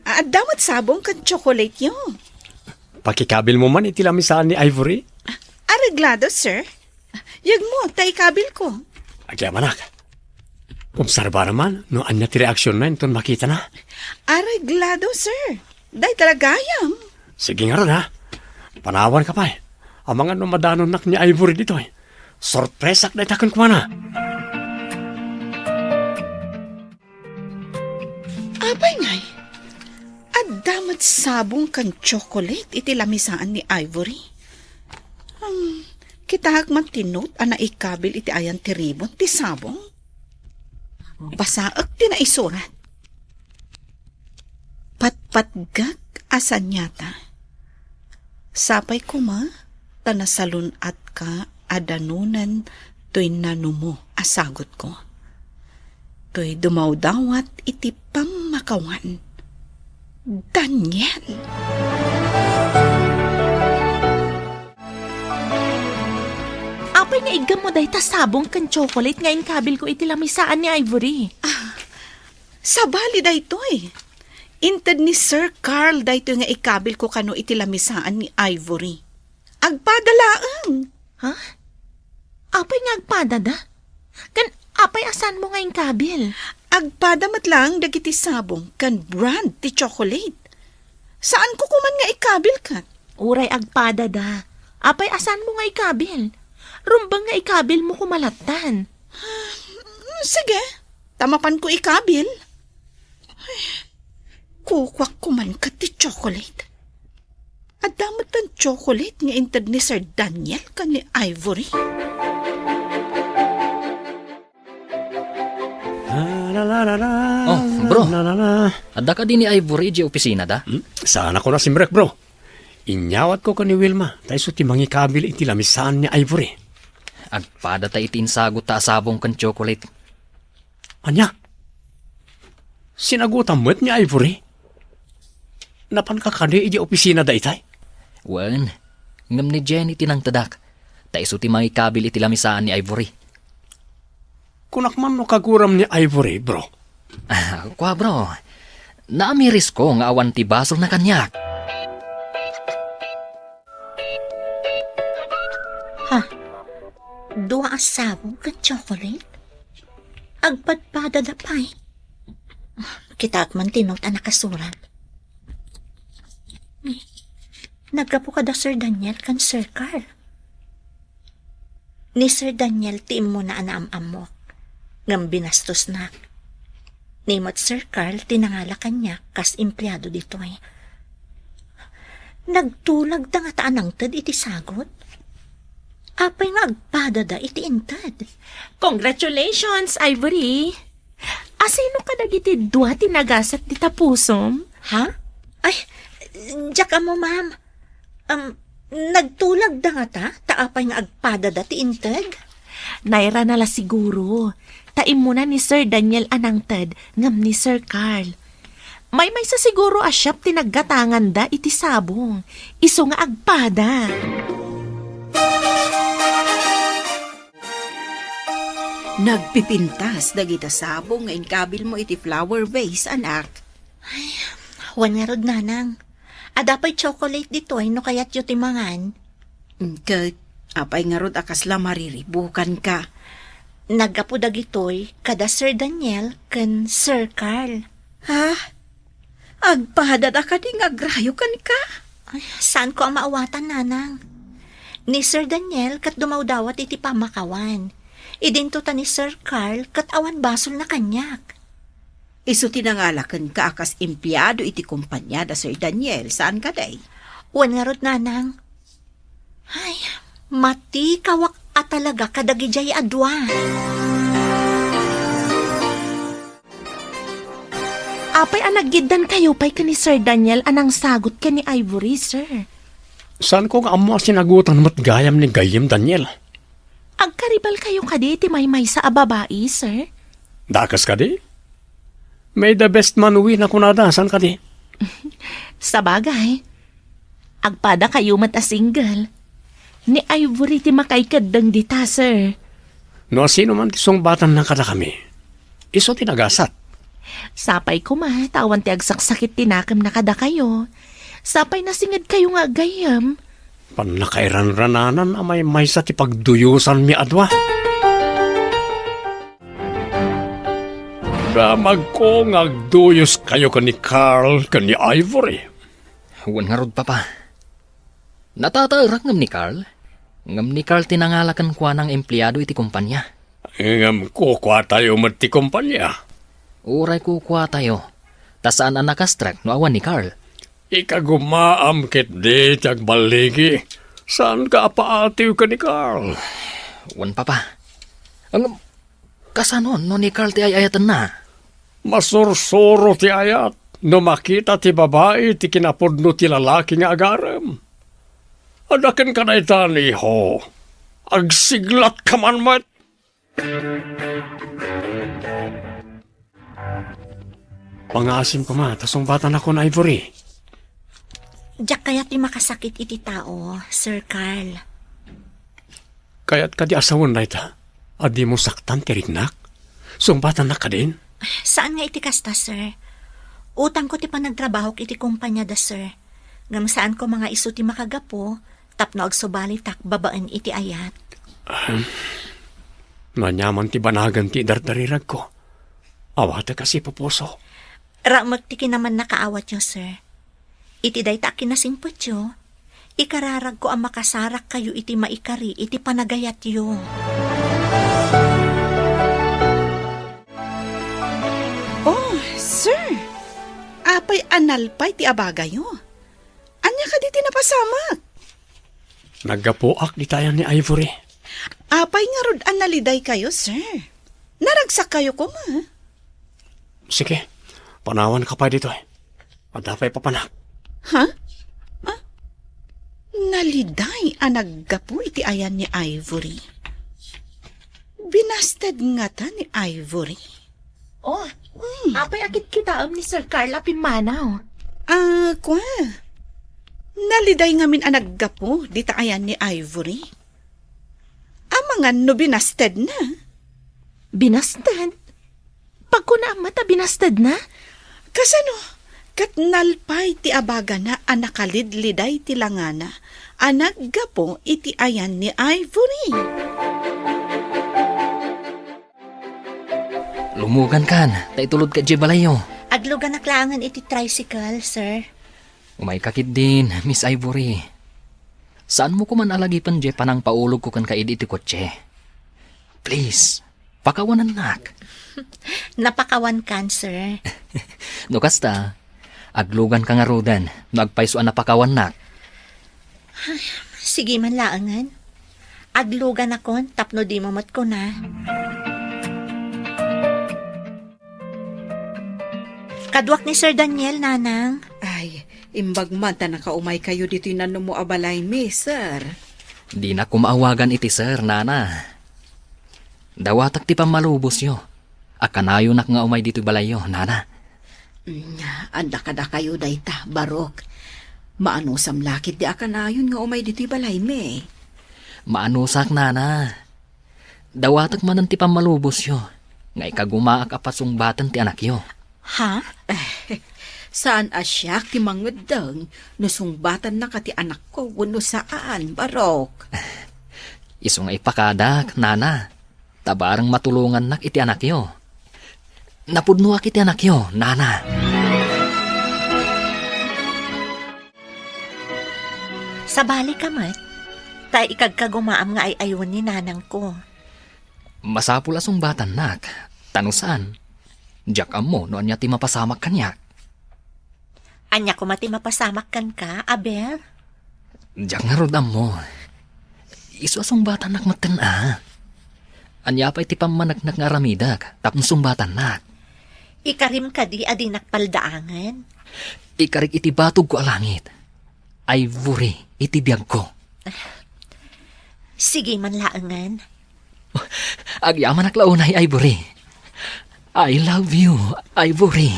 Adda met sabong ken chocolate-yo. Pakikabilmo man iti lamisaan ni Ivory? Areglado, sir. Yegmo, ta ikabilko. Agyamanak. Obserbaram man no ania ti reaksionna inton makitana. Areglado, sir. Dayta la gayam. Sige ngarud, ha. Panawanka pay. Amangan no madanonnak ni Ivory ditoy. Sorpresak dayta kenkuana. Apay ngay, adda met sabong ken chocolate iti lamisaan ni Ivory. Hmm, kitaek man ti note a naikabil iti ayan ti ribon ti sabong. Basaek ti naisurat. Patpatgak a saniata. Sapay koma ta nasalun-atka a danonen toy nanumo a sagutko. Toy dumawdawat iti pammakawan. Daniel! Apay nga iggammo dayta sabong ken chocolate nga inkabilko iti lamisaan ni Ivory? Ah, sabali daytoy. Inted ni Sir Carl daytoy nga ikabilko kano iti lamisaan ni Ivory. Agpada laeng. Ha? Apay nga agpadada? Ken apay a saanmo nga inkabil? Agpada met laeng dagiti sabong ken brand ti chocolate. Saanko koman nga ikabil ket? Uray agpadada. Apay a saanmo nga ikabil? Rumbeng nga ikabilmo koma lattan. Sige, ta mapanko ikabil. Ay, kukuak koman ket ti chocolate. Adda met ti chocolate nga inted ni Sir Daniel ken ni Ivory. Oh, bro. Adda kadi ni Ivory idiay opisinada? Hmm? Saanko a simrek, bro. Inyawatko ken ni Wilma, ta isu ti mangikabil iti lamisaan ni Ivory. Agpadata iti insagotta a sabong ken tsokolate. Ania? Sinagotam met ni Ivory? Napanka kadi idiay opisina daytay? Wen, ngem ni Jenny ti nangtedak, ta isu ti mangikabil iti lamisaan ni Ivory. Kunak man no kaguram ni Ivory, bro. Ah, kua, bro. Naamirisko nga awan ti basolna kaniak. Ha? Dua a sabong ken tsokolate? Agpadpadada pay? Kitaek man ti note a nakasurat. Naggapu kada Sir Daniel ken Sir Carl. Ni Sir Daniel ti immuna a naam-ammok, ngem binastosnak. Ni met Sir Carl ti nangala kaniak kas empleado ditoy. Nagtulag da ngata a nangted iti sagot? Apay nga agpadada iti inted? Congratulations, Ivory! Asino kadagiti dua ti nagasat dita pusom? Ha? Ay, diak ammo, ma'am. Um, nagtulag da ngata, ta apay nga agpadada ti inted? Nairana la siguro, ta immuna ni Sir Daniel a nangted ngem ni Sir Carl. Maymaysa siguro a shop ti naggatanganda iti sabong, isu nga agpada. Nagpipintas dagita sabong nga inkabilmo iti flower vase, anak. Ay, wen ngarud, nanang. Adda pay chocolate ditoy no kayatyo ti mangan. Mm, ket apay ngarud a kasla mariribukanka? Naggapu dagitoy kada Sir Daniel ken Sir Carl. Ha? Agpadada kadi nga agrayo kenka? Ay, saanko a maawatan, nanang. Ni Sir Daniel ket dumawdawat iti pammakawan. Idinto ta ni Sir Carl ket awan basolna kaniak. Isu ti nangala kenka a kas empleado iti kompania da Sir Daniel, saan kadi? Wen ngarud, nanang. Ay, matikawak a talaga kadagidiay a dua. Apay a naggiddankayo pay ken ni Sir Daniel a nangsagot ken ni Ivory, sir? Saanko nga ammo a sinagotan met gayam ni gayyem Daniel. Agkaribalkayo kadi iti maymaysa a babai, sir? Dakes kadi? May the best man win a kunada, saan kadi? Sabagay, agpadakayo met a single. Ni Ivory ti makaikeddeng dita, sir. No asino man ti sungbatanna kadakami, isu ti nagasat. Sapay koma ta awan ti agsaksakit ti nakemna kadakayo. Sapay nasingedkayo nga aggayyem. Pannakairanrananan a maymaysa ti pagduyosanmi a dua. Damagko nga agduyoskayo ken ni Carl ken ni Ivory. Wen ngarud, Papa. Natataerak ngem ni Carl. Ngem ni Carl ti nangala kenkuana nga empleado iti kompania. Ngem kukuatayo met ti kompania. Uray kukuatayo, ta saan a nakastrek no awan ni Carl. Ikagumaam ketdi ti agballigi. Saanka a paatiw ken ni Carl? Wen, Papa. Ngem, kasano no ni Carl ti ay-ayatenna? Masursuro ti ayat no makita ti babai ti kinapudno ti lalaki nga agarem. Adda kenka daytan, iho. Agsiglatka man met. Pangaasim koma, ta sungbatanakon, Ivory. Diak kayat ti makasakit iti tao, Sir Carl. Kayat kadi a sawen dayta a dimo saktan ti riknak? Sungbatannak kadin? Saan nga iti kasta, sir. Utangko ti panagtrabahok iti kompania da, sir. Ngem saan koma nga isu ti makagapu tapno agsubalitak babaen iti ayat. Ahem. No aniaman ti banagan ti idardariragko, awatek a sipupuso. Raemek ti kinamannakaawatyo, sir. Iti dayta a kinasingpetyo, ikararagko a makasarakkayo iti maikari iti panagayatyo. Oh, sir! Apay a nalpay ti abagayo? Ania kadi ti napasamak? Naggapuak ditayan ni Ivory. Apay ngarud a nalidaykayo, sir? Naragsakkayo koma? Sige, panawanka pay ditoy. Adda pay papanak. Ha? Ah? Naliday a naggapu iti ayan ni Ivory. Binasted ngata ni Ivory. Oh, apay a kitkitaem ni Sir Carl a pimmanaw? Ah, kua. Naliday ngamin a naggapu dita ayan ni Ivory. Amangan no binastedna. Binasted? Pagkunaam met a binastedna? Kasano? Ket nalpay ti abagana a nakalidliday ti langana a naggapu iti ayan ni Ivory. Lumugankan, ta itulodka idiay balayyo. Agluganak laengen iti tricycle, sir. Umayka ketdin, Miss Ivory. Saanmo koman a lagipen diay panangpaulogko kenka idi iti kotse. Please, pakawanennak. Napakawankan, sir. No kasta, agluganka ngaruden no agpayso a napakawannak. Sige man laengen. Agluganakon tapno dimo met kuna. Kaduak ni Sir Daniel, Nanang. Ay, imbag man ta nakaumaykayo ditoy nanumo a balaymi, sir. Dinak koma awagan iti sir, Nana. Dawatak ti pammalubosyo. A kanayonak nga umay ditoy balayyo, Nana. Mm, adda kadakayo dayta, Barok. Maanusam la ketdi a kanayon nga umay ditoy balaymi. Maanusak, Nana. Dawatek manen ti pammalubosyo, nga ikagumaak a pasungbaten ti anakyo. Ha? Eh, saan a siak ti mangeddeng no sungbatan na ka ti anakko wenno saan, Barok? Isu nga ipakadak, Nana. Ta bareng matulongannak iti anakyo. Napudnoak iti anakyo, Nana. Sabali ka met, ta ikagkagumaam nga ay-aywen ni nanangko. Masapul a sungbatannak, ta no saan, diak ammo no ania ti mapasamak kaniak. Ania koma ti mapasamak kenka, Abel? Diak ngarud ammo. Isu a sungbatannak metten a. Ania pay ti pammaneknek nga aramidek tapno sungbatannak? Ikarim kadi a dinak paldaangen? Ikarik iti batogko a langit. Ivory iti biagko. Sige man laengen. Agyamanak la unay, Ivory. I love you, Ivory.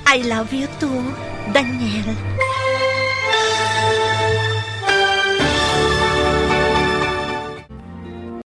I love you too, Daniel.